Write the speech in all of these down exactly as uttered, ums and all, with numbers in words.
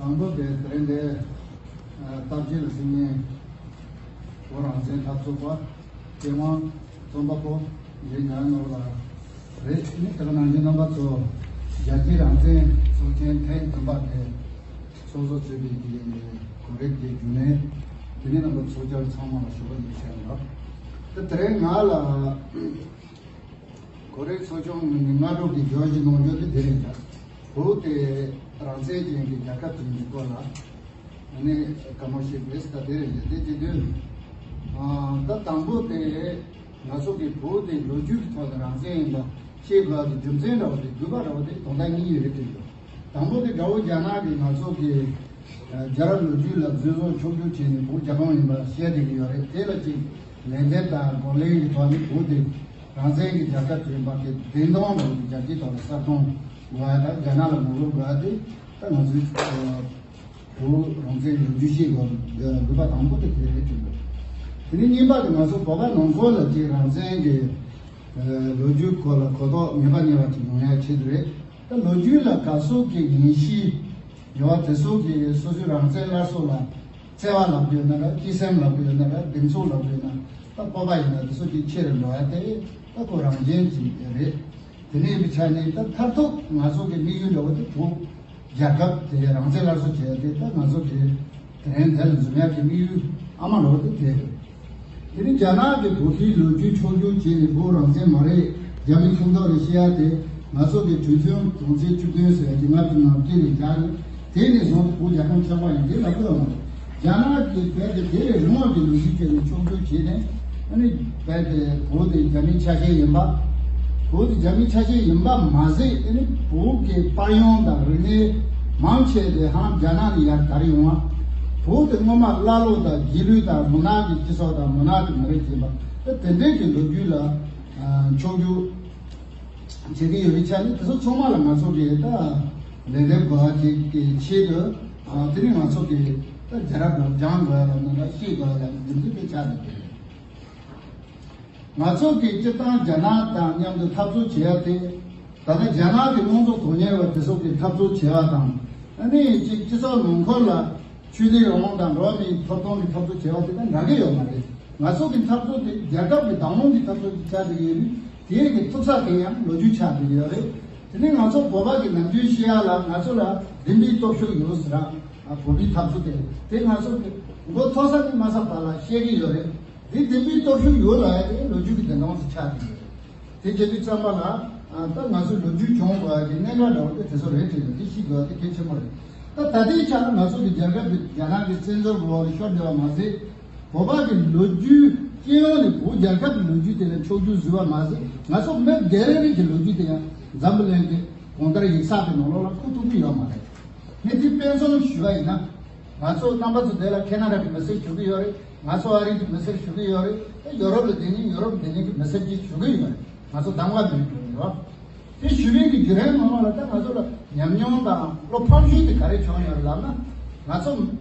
དང་པོ་དེ་དེ་རིང་འདིར་ཨ་སྟབས་གཅིག་ལ་ཟིན་ནས་བོད་རང་བཙན་འཐབ་རྩོད་པ་སྐྱེ་དབང་རྩོམ་པ་པོ་རྒན་ཉང་ནོར་ལགས་རེད། ནི་དེ་ག་ནང་བཞིན་རྣམ་པ་ཚོ་རྒྱལ་སྤྱིའི་རང་བཙན་ཚོགས་ཆེན་ཐེངས་བདུན་པ་དེ་ཚོགས་གཙོ་གཙོས་པའི་དེ་གའི་གོ་རིག་གི་རྒྱུན་ལས་དེ་ནས་རྣམ་པ་ཚོགས་བཅར་ཚང་མ་ལ་ཞུ་བ་ཡིན་ཞུ་ཡིན་ལ། དེ་དེ་རིང་ང་ལ། གོ་རིག་ཚོགས་ཆུང་ནས་སྔ་དྲོ་གི་བརྗོད་གཞི་གནང་རྒྱུ་དེ་དེ་རེད་ཀྱང་། བོད་དེ་རང་བཙན་ཅན་གྱི་རྒྱལ་ཁབ་ཅིག་ཡིན་སྐོར་ལ་ཨ་ནི་བཀའ་མོལ་ཞིག་རེད། ད་དེ་རེད་ཀྱང་དེ་བྱེད་དུས་ཨ་ད་དང་པོ་དེ་ང་ཚོ་གི་བོད་དེ་ལོ་རྒྱུས་ཀྱི་ཐོག་ནས་རང་བཙན་ཡིན་པ་ཤེས་དགོས་པའི་རྒྱུ་མཚན་འདྲ་བོ་དེ་དགོས་པ་འདྲ་བོ་དེ་དོན་དག་གཉིས་ཡོད་རེད་དྲན་འདུག་དང་པོ་དེ་དགྲ་བོ་རྒྱ་ནག་གིས་ང་ཚོ་གི་རྒྱལ་རབས་ལོ་རྒྱུས་ལ་རྫུན་བཟོ་ཕྱོགས་བསྒྱུར་བྱས་ནས་བོད་རྒྱལ་ཁོངས་ཡིན་པ་བཤད་བསྡད་ཀྱི་ཡོད་རེད། དེ་ལ་ཅིག་ལན་འདེབས་དང་གོ་ལན་གྱི་ཐོག་ནས་བོད་དེ་རང་བཙན་གྱི་རྒྱལ་ཁབ་ཅིག་ཡིན་པ་གི་བདེན་དོན་ལ་རྒྱལ་སྤྱིའི་ཐོག་ལ་གསལ་སྟོན་དགོས་པ་དང་རྒྱ་ནག་ལ་ངོ་རྒོལ་དགོས་པ་དེ་ད་ང་ཚོའི་བོད་རང་བཙན་ལོ་རྒྱུས་ཤེས་དགོས་དགོས་པ་དང་པོ་དེ་དེ་རེད་དྲན་འདུག་དེ་ནས་གཉིས་པ་དེ་ང་ཚོ་བོད་པ་ནང་ཁུལ་ལ་ཅིག་རང་བཙན་གྱི་ལོ་རྒྱུས་སྐོར་ལ་གོ་རྟོགས་ངེས་པ་རྙེད་པ་ཅིག་ཡོང་ཡ་ཆེད་དུ་རེད། ད་ལོ་རྒྱུས་ལ་ག་ཚོད་ཀྱི་ངེས་ཤེས་ཡོད་པ་དེ་ཚོ་གིས་སོ་སོའི་རང་བཙན་སླར་གསོ་ལ་བརྩེ་བ་ལབ་དགོས་ན་འདྲ། སྤྱི་སེམས་ལབ་དགོས་ན་འདྲ། གདེང་ཚོད་ལབ་དགོས་ན་ད་སྤོབས་པ་ཡིན་ན་དེ་ཚོ་གི་ཆེ་རུ་འགྲོ་ཡ་དེ་ད་ཁོ་རང་བཞིན་གྱིས་རེད། དེ་ནས་ཡིན་པའི་ཆ་ནས་ད་མཐར་ཐུག་ང་ཚོ་གི་དམིགས་ཡུལ་འདྲ་བོ་དེ་བོད་རྒྱལ་ཁབ་དེ་རང་བཙན་སླར་གསོ་བྱས་ཏེ་ད་ང་ཚོ་གི་དེ་རིང་དེ་ལ་འཛོམས་ཡག་གི་དམིགས་ཡུལ་ཨ་མ་ལོ་དེ་དེ་རེད། དེ་ནི་རྒྱ་ནག་གི་བོད་ཀྱི་ལོ་རྒྱུས་ཕྱོགས་བསྒྱུར་བྱས་ནས་བོད་རང་བཙན་མ་རེད། རྒྱ་མི་ཁྱོད་མདོག་རེད་བཤད་ཡ་དེ་ང་ཚོ་གི་གྲོས་མཐུན་གྲོང་ཚད་བཅུ་བདུན་ཟེར་ཡ་དེ་ལྔ་བཅུ་ང་བརྒྱད་ལས་བརྒྱ་རེད། དེ་ནས་བཟུང་སྟེ་བོད་རྒྱལ་ཁབ་ཆགས་པ་ཡིན་དེ་ལབ་དགོས་མ་རེད། རྒྱ་ནག་གི་བོད་དེ་དེ་ལས་རིང་བ་གི་ལོ་རྒྱུས་བྱས་ནས་ཕྱོགས་བསྒྱུར་བྱས་ནས་ཨ་ནི་བོད་དེ་བོད་དེ་རྒྱ་མིའི་ཆ་ཤས་ཡིན་པ། བོད་དེ་རྒྱ་མིའི་ཆ་ཤས་ཡིན་པ་མ་ཟད་ཨ་ནི་བོད་ཀྱི་དཔལ་ཡོན་དང་རིག་གནས་མང་ཆེ་དེ་ཧང་རྒྱ་ནག་ནས་ཡར་དར་ཡོང་བ། བོད་དེ་སྔོན་མ་ཀླ་ཀློ་དང་རྗེས་ལུས་དང་མུན་ནག་གི་སྤྱི་ཚོགས་དང་མུན་ནག་གི་མི་རིགས་ཡིན་པ་དེ་དེ་འདྲའི་གི་ལོ་རྒྱུས་ལ་ཕྱོགས་བསྒྱུར་བྱེད་ཀྱི་ཡོད་པའི་ཆ་ནས་དེ་ཚོ་ཚང་མ་ལ་ང་ཚོ་གིས་ད་ལན་འདེབས་དགོས་པ་ཅིག་གི་ཆེད་དུ་དེ་ནི་ང་ཚོ་གིས་ད་རྒྱལ་རབས་ལ་སྦྱང་དགོས་ཡ་ལ་ནི་ལ་ཤེས་དགོས་ཡ་ལ་ནི་འདི་འདི་དེ་ཆགས་འདུག་ང་ཚོ་གིས་སྤྱིར་བཏང་རྒྱ་ནག་དང་མཉམ་དུ་འཐབ་རྩོད་བྱེད་ཡ་དེ་ད་ལྟ་རྒྱ་ནག་གི་དམངས་གཙོ་དོན་གཉེར་བ་དེ་ཚོ་གིས་འཐབ་རྩོད་བྱེད་པ་དང་ཨ་ནི་ཅིག་སྤྱི་ཚོགས་ནང་ཁུལ་ལ་ཆོས་དད་རང་དབང་དང་འགྲོ་བ་མིའི་ཐོབ་ཐང་གི་འཐབ་རྩོད་བྱེད་པ་དེ་དང་འདྲ་གི་ཡོད་མ་རེད། ང་ཚོ་གི་འཐབ་རྩོད་དེ་རྒྱལ་ཁབ་ཀྱི་བདག་དབང་གི་འཐབ་རྩོད་ཅིག་ཆགས་བསྡད་ཡོད་དུས་དེའི་གི་ཐུག་ས་དེ་ཡང་ལོ་རྒྱུས་ཆགས་བསྡད་ཡོད་རེད། དེ་ནས་ང་ཚོ་བོད་པ་གི་ནམ་རྒྱུན་ཤེས་ཡ་ལ་ང་ཚོ་ལ་བདེན་པའི་སྟོབས་ཤུགས་ཡོད་ཟེར་ར། བོད་པའི་འཐབ་རྩོད་དེ་དེ་ང་ཚོ་གི་མགོ་ཐོག་ས་ནས་མ་ས་བར་ལ་བཤད་ཀྱི་ཡོད་རེད། དེ་བདེན་པའི་སྟོབས་ཤུགས་ཡོད་ལ་ཡ་དེ་ལོ་རྒྱུས་ཀྱི་བདེན་དཔང་དུ་ཆགས་ཀྱི་ཡོད་རེད། དེ་བྱེད་དུས་ཙམ་པ་ལ་ད་ང་ཚོའི་ལོ་རྒྱུས་བྱུང་དགོས་ཡ་གི་གནད་འགག་འདྲ་བོ་དེ་དེ་ཚོ་རེད་དྲན་ཡོད། དེ་ཤེས་དགོས་ཡ་དེ་གལ་ཆེན་པོ་རེད། ད་ད་ལྟའི་ཆ་ལ་ང་ཚོ་གི་རྒྱལ་ཁབ་དེ་རྒྱ་ནག་གི་བཙན་འཛུལ་འོག་ལ་ཤོར་བསྡད་པ་མ་ཟད། བོད་པ་གི་ལོ་རྒྱུས་སྤྱི་ཡོངས་ནས་བོད་རྒྱལ་ཁབ་ཀྱི་ལོ་རྒྱུས་དེ་ལ་ཕྱོགས་བསྒྱུར་བཟོས་པ་མ་ཟད་ང་ཚོ་མི་སྒེར་རེ་རེ་གི་ལོ་རྒྱུས་དེ་ཡང་འཛམ་བུ་གླིང་གི་གང་ལྟར་ཡིག་ཚགས་ཀྱི་ནང་ལོགས་ལ་བཀོད་ཐུབ་ཀྱི་ཡོད་མ་རེད། ངས་དེ་དཔེ་མཚོན་ཞུས་པ་ཡིན་ན། ང་ཚོ་རྣམ་པ་ཚོ་དེ་ལ་ཁེ་ན་ཌ་གི་མི་སེར་ཞུ་གི་ཡོད་རེད། ང་ཚོ་ཨ་རི་གི་མི་སེར་ཞུ་གི་ཡོད་རེད། ཡོ་རོབ་ལ་བསྡད་མཁན་ཡོ་རོབ་བསྡད་མཁན་གི་མི་སེར་གྱིས་ཞུ་གི་ཡོད་རེད། ང་ཚོ་གདམ་ག་མེད་འགྲོ་ཡོད། དེ་ཞུ་བའི་གི་བརྒྱུད་རིམ་ནང་ལ་ད་ང་ཚོ་ལ་ཉམས་མྱོང་དང་བློ་ཕམ་ཤུལ་དེ་ག་རེ་བྱུང་ཡོད་ལབ་ན། ང་ཚོ་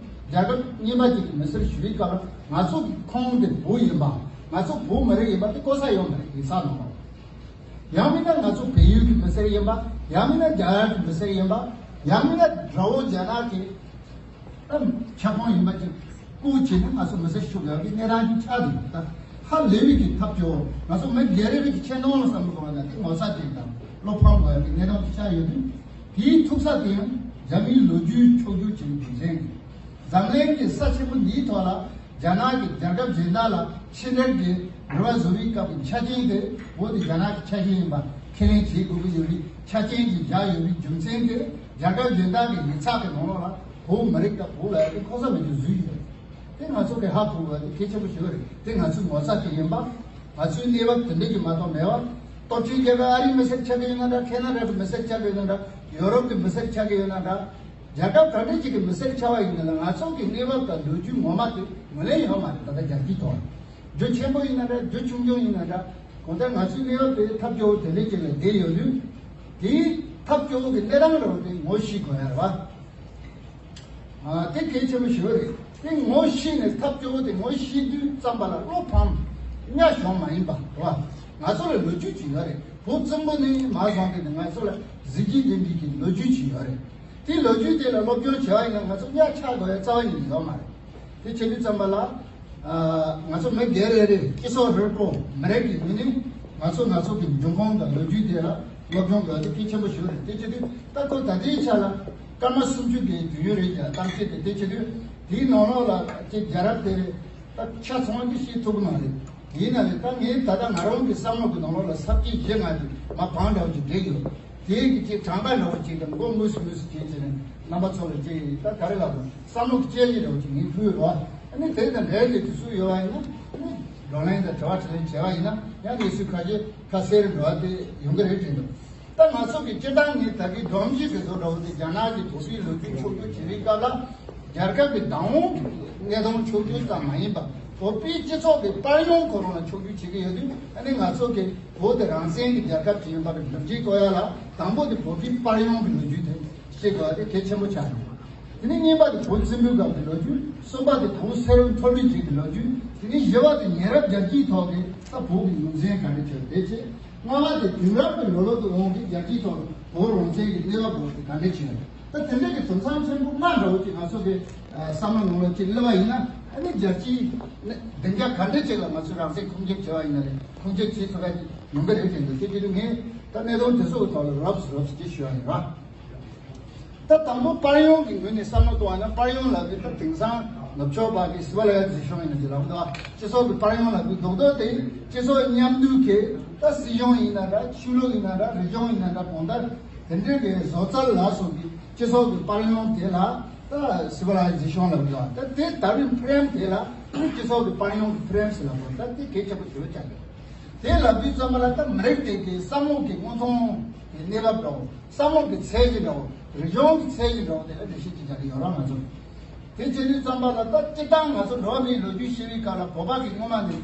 རྒྱལ་ཁབ་གཉིས་པ་ཅིག་གི་མི་སེར་ཞུ་བའི་སྐབས་ལ་ང་ཚོ་གི་ཁོངས་དེ་བོད་ཡིན་པ། ང་ཚོ་བོད་མི་རིགས་ཡིན་པ་དེ་གོ་ས་ཡོད་མ་རེད། ཡིག་ཚགས་ནང་ལ། ཡང་མིན་ན་ང་ཚོ་བལ་ཡུལ་གྱི་མི་སེར་ཡིན་པ། ཡང་མིན་ན་རྒྱ་གར་གྱི་མི་སེར་ཡིན་པ། ཡང་མིན་ན་དགྲ་བོ་རྒྱ་ནག་གི་ཨ་ཁྱབ་ཁོངས་ཡིན་པ་ཅིག་སྐུལ་བྱས་ནས་ང་ཚོ་མི་སེར་ཞུ་དགོས་པའི་གནས་སྟངས་ཅིག་ཆགས་འདུག་ད་ཧ་ལས་པའི་གི་ཐབས་སྐྱོ་བོ་ང་ཚོ་མི་སྒེར་རེ་རེ་གི་ཆེ་མཐོང་ལ་བསམ་བློ་གཏོང་བ་ན་དེ་ངོ་ཚ་ཅན་དང་བློ་ཕམ་དགོས་པའི་གནས་སྟངས་ཅིག་ཆགས་ཡོད་དུས། དེའི་ཐུག་ས་དེ་ཡང་རྒྱ་མིའི་ལོ་རྒྱུས་ཕྱོགས་བསྒྱུར་བྱས་པའི་རྒྱུ་མཚན་གྱིས། འཛམ་གླིང་གི་ས་ཆེན་པོ་འདིའི་ཐོག་ལ་རྒྱ་ནག་གི་རྒྱལ་ཁབ་གཞན་དག་ལ་ཕྱི་འབྲེལ་གྱི་འབྲེལ་བ་བཟོ་བའི་སྐབས་ཀྱི་ཆ་རྐྱེན་དེ་བོད་དེ་རྒྱ་ནག་གི་ཆ་ཤས་ཡིན་པ་ཁས་ལེན་བྱེད་དགོས་ཀྱི་ཡོད་པའི་ཆ་རྐྱེན་གྱིས་བཞག་ཡོད་པའི་རྒྱུ་མཚན་དེ་རྒྱལ་ཁབ་གཞན་དག་གི་ཡིག་ཚགས་ཀྱི་ནང་ལོགས་ལ་བོད་མི་རིགས་དང་བོད་ལ་ཡ་གི་ཁོ་ས་མེད་རྒྱུ་བཟོས་ཡོད་རེད། དེ་ང་ཚོ་གི་ཧ་གོ་དགོས་དེ་གལ་ཆེན་པོ་ཞིག་རེད། དེ་ང་ཚོའི་ངོ་ཚ་དེ་ཡིན་པ། ང་ཚོའི་གནས་བབ་དེ་འདྲ་གི་མ་གཏོགས་མེད་པ། སྟོབས་ཆེན་རྒྱལ་ཁབ་ཨ་རིའི་མི་སེར་ཆགས་ཀྱི་ཡོད་ན་འདྲ། ཁེ་ན་ཌ་གི་མི་སེར་ཆགས་ཀྱི་ཡོད་ན་འདྲ། ཡོ་རོབ་ཀྱི་མི་སེར་ཆགས་ཀྱི་ཡོད་ན་འདྲ། རྒྱལ་ཁབ་ག་འདྲ་ཅིག་གི་མི་སེར་ཆགས་པ་ཡིན་ན་ལ་ང་ཚོ་གི་གནས་བབ་དང་ལོ་རྒྱུས་ངོ་མ་དེ་ངོས་ལེན་ཡོད་མ་རེད། ད་ལྟ་རྒྱལ་སྤྱིའི་ཐོག་རྒྱུ་ཆེན་པོ་ཡིན་ན་འདྲ། རྒྱུ་ཆུང་ཆུང་ཡིན་ན་འདྲ། གང་ལྟར་ང་ཚོའི་གནས་བབ་དེ་ཐབས་སྐྱོ་བོ་དེ་འདྲ་ཅིག་ལ་བསྡད་ཡོད་དུས། དེའི་ཐབས་སྐྱོ་བོ་གི་གནས་སྟངས་རང་དེ་ངོ་ཤེས་དགོས་ཡ་རེད་བ། ཨ་དེ་གལ་ཆེན་པོ་ཞིག་རེད། དེ་ངོ་ཤེས་ནས་ཐབས་སྐྱོ་བོ་དེ་ངོ་ཤེས་དུས་ཙམ་པ་ལ་བློ་ཕམ་གཉའ་ཤོང་མ་ཡིན་པ་རེད་བ། ང་ཚོ་ལ་ལོ་རྒྱུས་ཅིག་ཡོད་རེད། བོད་བཙན་པོ་ནས་མར་བཟུང་སྟེ་ནས་ང་ཚོ་ལ་གཟི་བརྗིད་ལྡན་པའི་གི་ལོ་རྒྱུས་ཅིག་ཡོད་རེད། དེའི་ལོ་རྒྱུས་དེ་ལ་སློབ་སྦྱོང་བྱས་པ་ཡིན་ན་ང་ཚོ་གཉའ་ཆག་དགོས་ཡ་རྩ་བ་ཉིད་ནས་ཡོད་མ་རེད། དེ་བྱེད་དུས་ཙམ་པ་ལ། ཨ། ང་ཚོ་མི་སྒེར་རེ་རེ་སྤྱི་ཚོགས་ཧྲིལ་པོ་མི་རིགས་ཀྱི་ངོས་ནས་ང་ཚོ་ང་ཚོ་གི་འབྱུང་ཁུངས་དང་ལོ་རྒྱུས་དེ་ལ་སློབ་སྦྱོང་དགོས་ཡ་དེ་གལ་ཆེན་པོ་ཞིག་རེད། དེ་བྱེད་དུས་ད་ཁོ་ད་ལྟའི་ཆ་ལ་སྐར་མ་སུམ་ཅུ་གི་དུས་ཡུན་རེད་ཀྱང་གཏམ་བཤད་དེ་དེ་བྱེད་དུས་དེའི་ནང་ལོགས་ལ་ཅིག་རྒྱལ་རབས་དེ་རེད། ད་ཆ་ཚང་གི་ཤེས་ཐུབ་ཀྱི་མ་རེད། ཡིན་ན་ལས་ད་ངས་ད་ལྟ་ང་རང་གི་བསམ་བློ་གི་ནང་ལོགས་ལ་ས་བཅད་བཞི་ལྔ་དེ་མ་བང་འདྲ་བོ་ཅིག་བསྒྲིགས་ཡོད། དེའི་གི་ཅིག་གྲངས་ཀ་འདྲ་བོ་ཅིག་དང་མགོ་མུས་སུ་མུས་སུ་བྱས་བྱས་ནས་རྣམ་པ་ཚོ་ལ་ཅིག་ད་ག་རེ་ལབ་དགོས། བསམ་བློ་གི་དཔྱད་གཞི་འདྲ་བོ་ཅིག་ངས་ཕུལ་ཡོད་རེད་བ། ཨ་ནི་དེ་དང་འབྲེལ་ཏེ་དུས་ཚོད་ཡོད་པ་ཡིན་ན་ཨ་ནི་བགྲོ་གླེང་དང་དྲི་བ་དྲིས་ལན་བྱས་པ་ཡིན་ན་ཡང་གནས་ཚུལ་ཁ་ཤས་ཁ་གསལ་འགྲོ་བ་དེ་ཡོང་གི་རེད་དྲན་འདུག་ད་ང་ཚོ་གི་སྤྱིར་བཏང་ནི་ད་གིན་སྒྲོམ་གཞི་དེ་ཚོ་འདྲ་བོ་དེ་རྒྱ་ནག་གི་བོད་པའི་ལོ་རྒྱུས་ཕྱོགས་བསྒྱུར་བྱེད་པའི་སྐབས་ལ་རྒྱལ་ཁབ་ཀྱི་བདག་དབང་གི་གནས་སྟངས་ཕྱོགས་བསྒྱུར་ཙམ་མ་ཡིན་པར་བོད་པའི་སྤྱི་ཚོགས་ཀྱི་དཔལ་ཡོན་ཁོ་རང་ལ་ཕྱོགས་བསྒྱུར་བྱེད་ཀྱི་ཡོད་དུས་ཨ་ནི་ང་ཚོ་གི་བོད་དེ་རང་བཙན་གྱི་རྒྱལ་ཁབ་ཅིག་ཡིན་པ་གི་སྒྲུབ་བྱེད་བཀོད་ཡ་ལ་དང་པོ་དེ་བོད་པའི་དཔལ་ཡོན་གྱི་ལོ་རྒྱུས་དེ་ཤེས་དགོས་པ་དེ་གལ་ཆེན་པོ་ཆགས་ཡོད། དེ་ནས་གཉིས་པ་དེ་བོད་བཙན་པོའི་སྐབས་ཀྱི་ལོ་རྒྱུས། གསུམ་པ་དེ་བོད་སེ་ར་མཐོ་རིམ་བརྒྱུད་ཀྱི་ལོ་རྒྱུས། དེ་ནས་བཞི་པ་དེ་ཉེ་རབས་རྒྱལ་སྤྱིའི་ཐོག་གི་ད་བོད་ཀྱི་ངོས་འཛིན་ག་འདྲ་བྱས་དེ་བྱས། ལྔ་པ་དེ་དེང་རབས་ཀྱི་ལོ་ལོ་དུ་འོང་གི་རྒྱལ་སྤྱིའི་ཐོག་བོད་རང་བཙན་གྱི་གནས་བབ་སྐོར་དེ་ག་འདྲ་བྱས་ཡོད། ད་དེ་འདྲ་གི་དོན་ཚན་ཆེན་པོ་ལྔ་འདྲ་བོ་ཅིག་ང་ཚོ་གི་བསམ་བློ་ནང་ལ་ཅིག་སླེབས་པ་ཡིན་ན་ཨ་ནི་རྒྱལ་སྤྱིའི་གནས་བདེ་འཇགས་ག་འདྲ་ཅིག་ལ་ང་ཚོས་རང་བཙན་ཁུངས་སྐྱེལ་བྱས་པ་ཡིན་ན་རེད། ཁུངས་སྐྱེལ་བྱེད་ཐུབ་པ་ཅིག་ཡོང་གི་རེད་དྲན་འདུག་དེ་དུས་ངས་ད་གནད་དོན་དེ་ཚོ་གི་ཐོག་ལ་རོབ་ཙམ་རོབ་ཙམ་ཅིག་ཞུ་བ་ཡིན་ར། ད་དང་པོ་དཔལ་ཡོན་གྱི་ངོས་ནས་བསམ་བློ་གཏོང་བ་ན་དཔལ་ཡོན་ལབ་དུས་ད་དེང་སང་ནུབ་ཕྱོགས་པ་གི་སི་ཝི་ལ་ཡི་ཛེ་ཤོན་ཡིན་ན་ཅི་ལབ་འདུག་སྤྱི་ཚོགས་ཀྱི་དཔལ་ཡོན་ལབ་དུས་རྡོག་རྡོག་དེ་སྤྱི་ཚོགས་མཉམ་འདུས་ཀྱི་ད་སྲིད་གཞུང་ཡིན་ན་འདྲ་ཆོས་ལུགས་ཡིན་ན་འདྲ་རིག་གཞུང་ཡིན་ན་འདྲ་གང་ལྟར་དེ་འདྲའི་གི་བཟོ་རྩལ་ལ་སོགས་ཀྱི་སྤྱི་ཚོགས་ཀྱི་དཔལ་ཡོན་དེ་ལ་ད་སི་ཝི་ལ་ཡི་ཛེ་ཤོན་ལབ་འདུག་ད་དེ་ད་རིང་ཕི་རེམ་དེ་ལ་སྤྱི་ཚོགས་ཀྱི་དཔལ་ཡོན་གྱི་ཕི་རེམ་ཟེར་ལབ་འདུག་ད་དེ་གལ་ཆེན་པོ་ཞིག་ལ་ཆགས་ཡོད། དེ་ལབ་དུས་ཙམ་པ་ལ་ད་མི་རིགས་དེ་གའི་བསམ་བློ་གི་མངོན་མཐོང་གི་གནས་བབ་འདྲ་བོ། བསམ་བློ་གི་ཚད་གཞི་འདྲ་བོ། རིག་གཞུང་གི་ཚད་གཞི་འདྲ་བོ་དེ་ལ་འགྲེལ་བཤད་ཅིག་རྒྱག་གི་ཡོད་ར་ང་ཚོ། དེ་བྱེད་དུས་ཙམ་པ་ལ་ད་སྤྱིར་བཏང་ང་ཚོ་འགྲོ་བ་མིའི་ལོ་རྒྱུས་ཤེས་པའི་སྐབས་ལ་བོད་པ་གི་སྔོན་མ་ནས་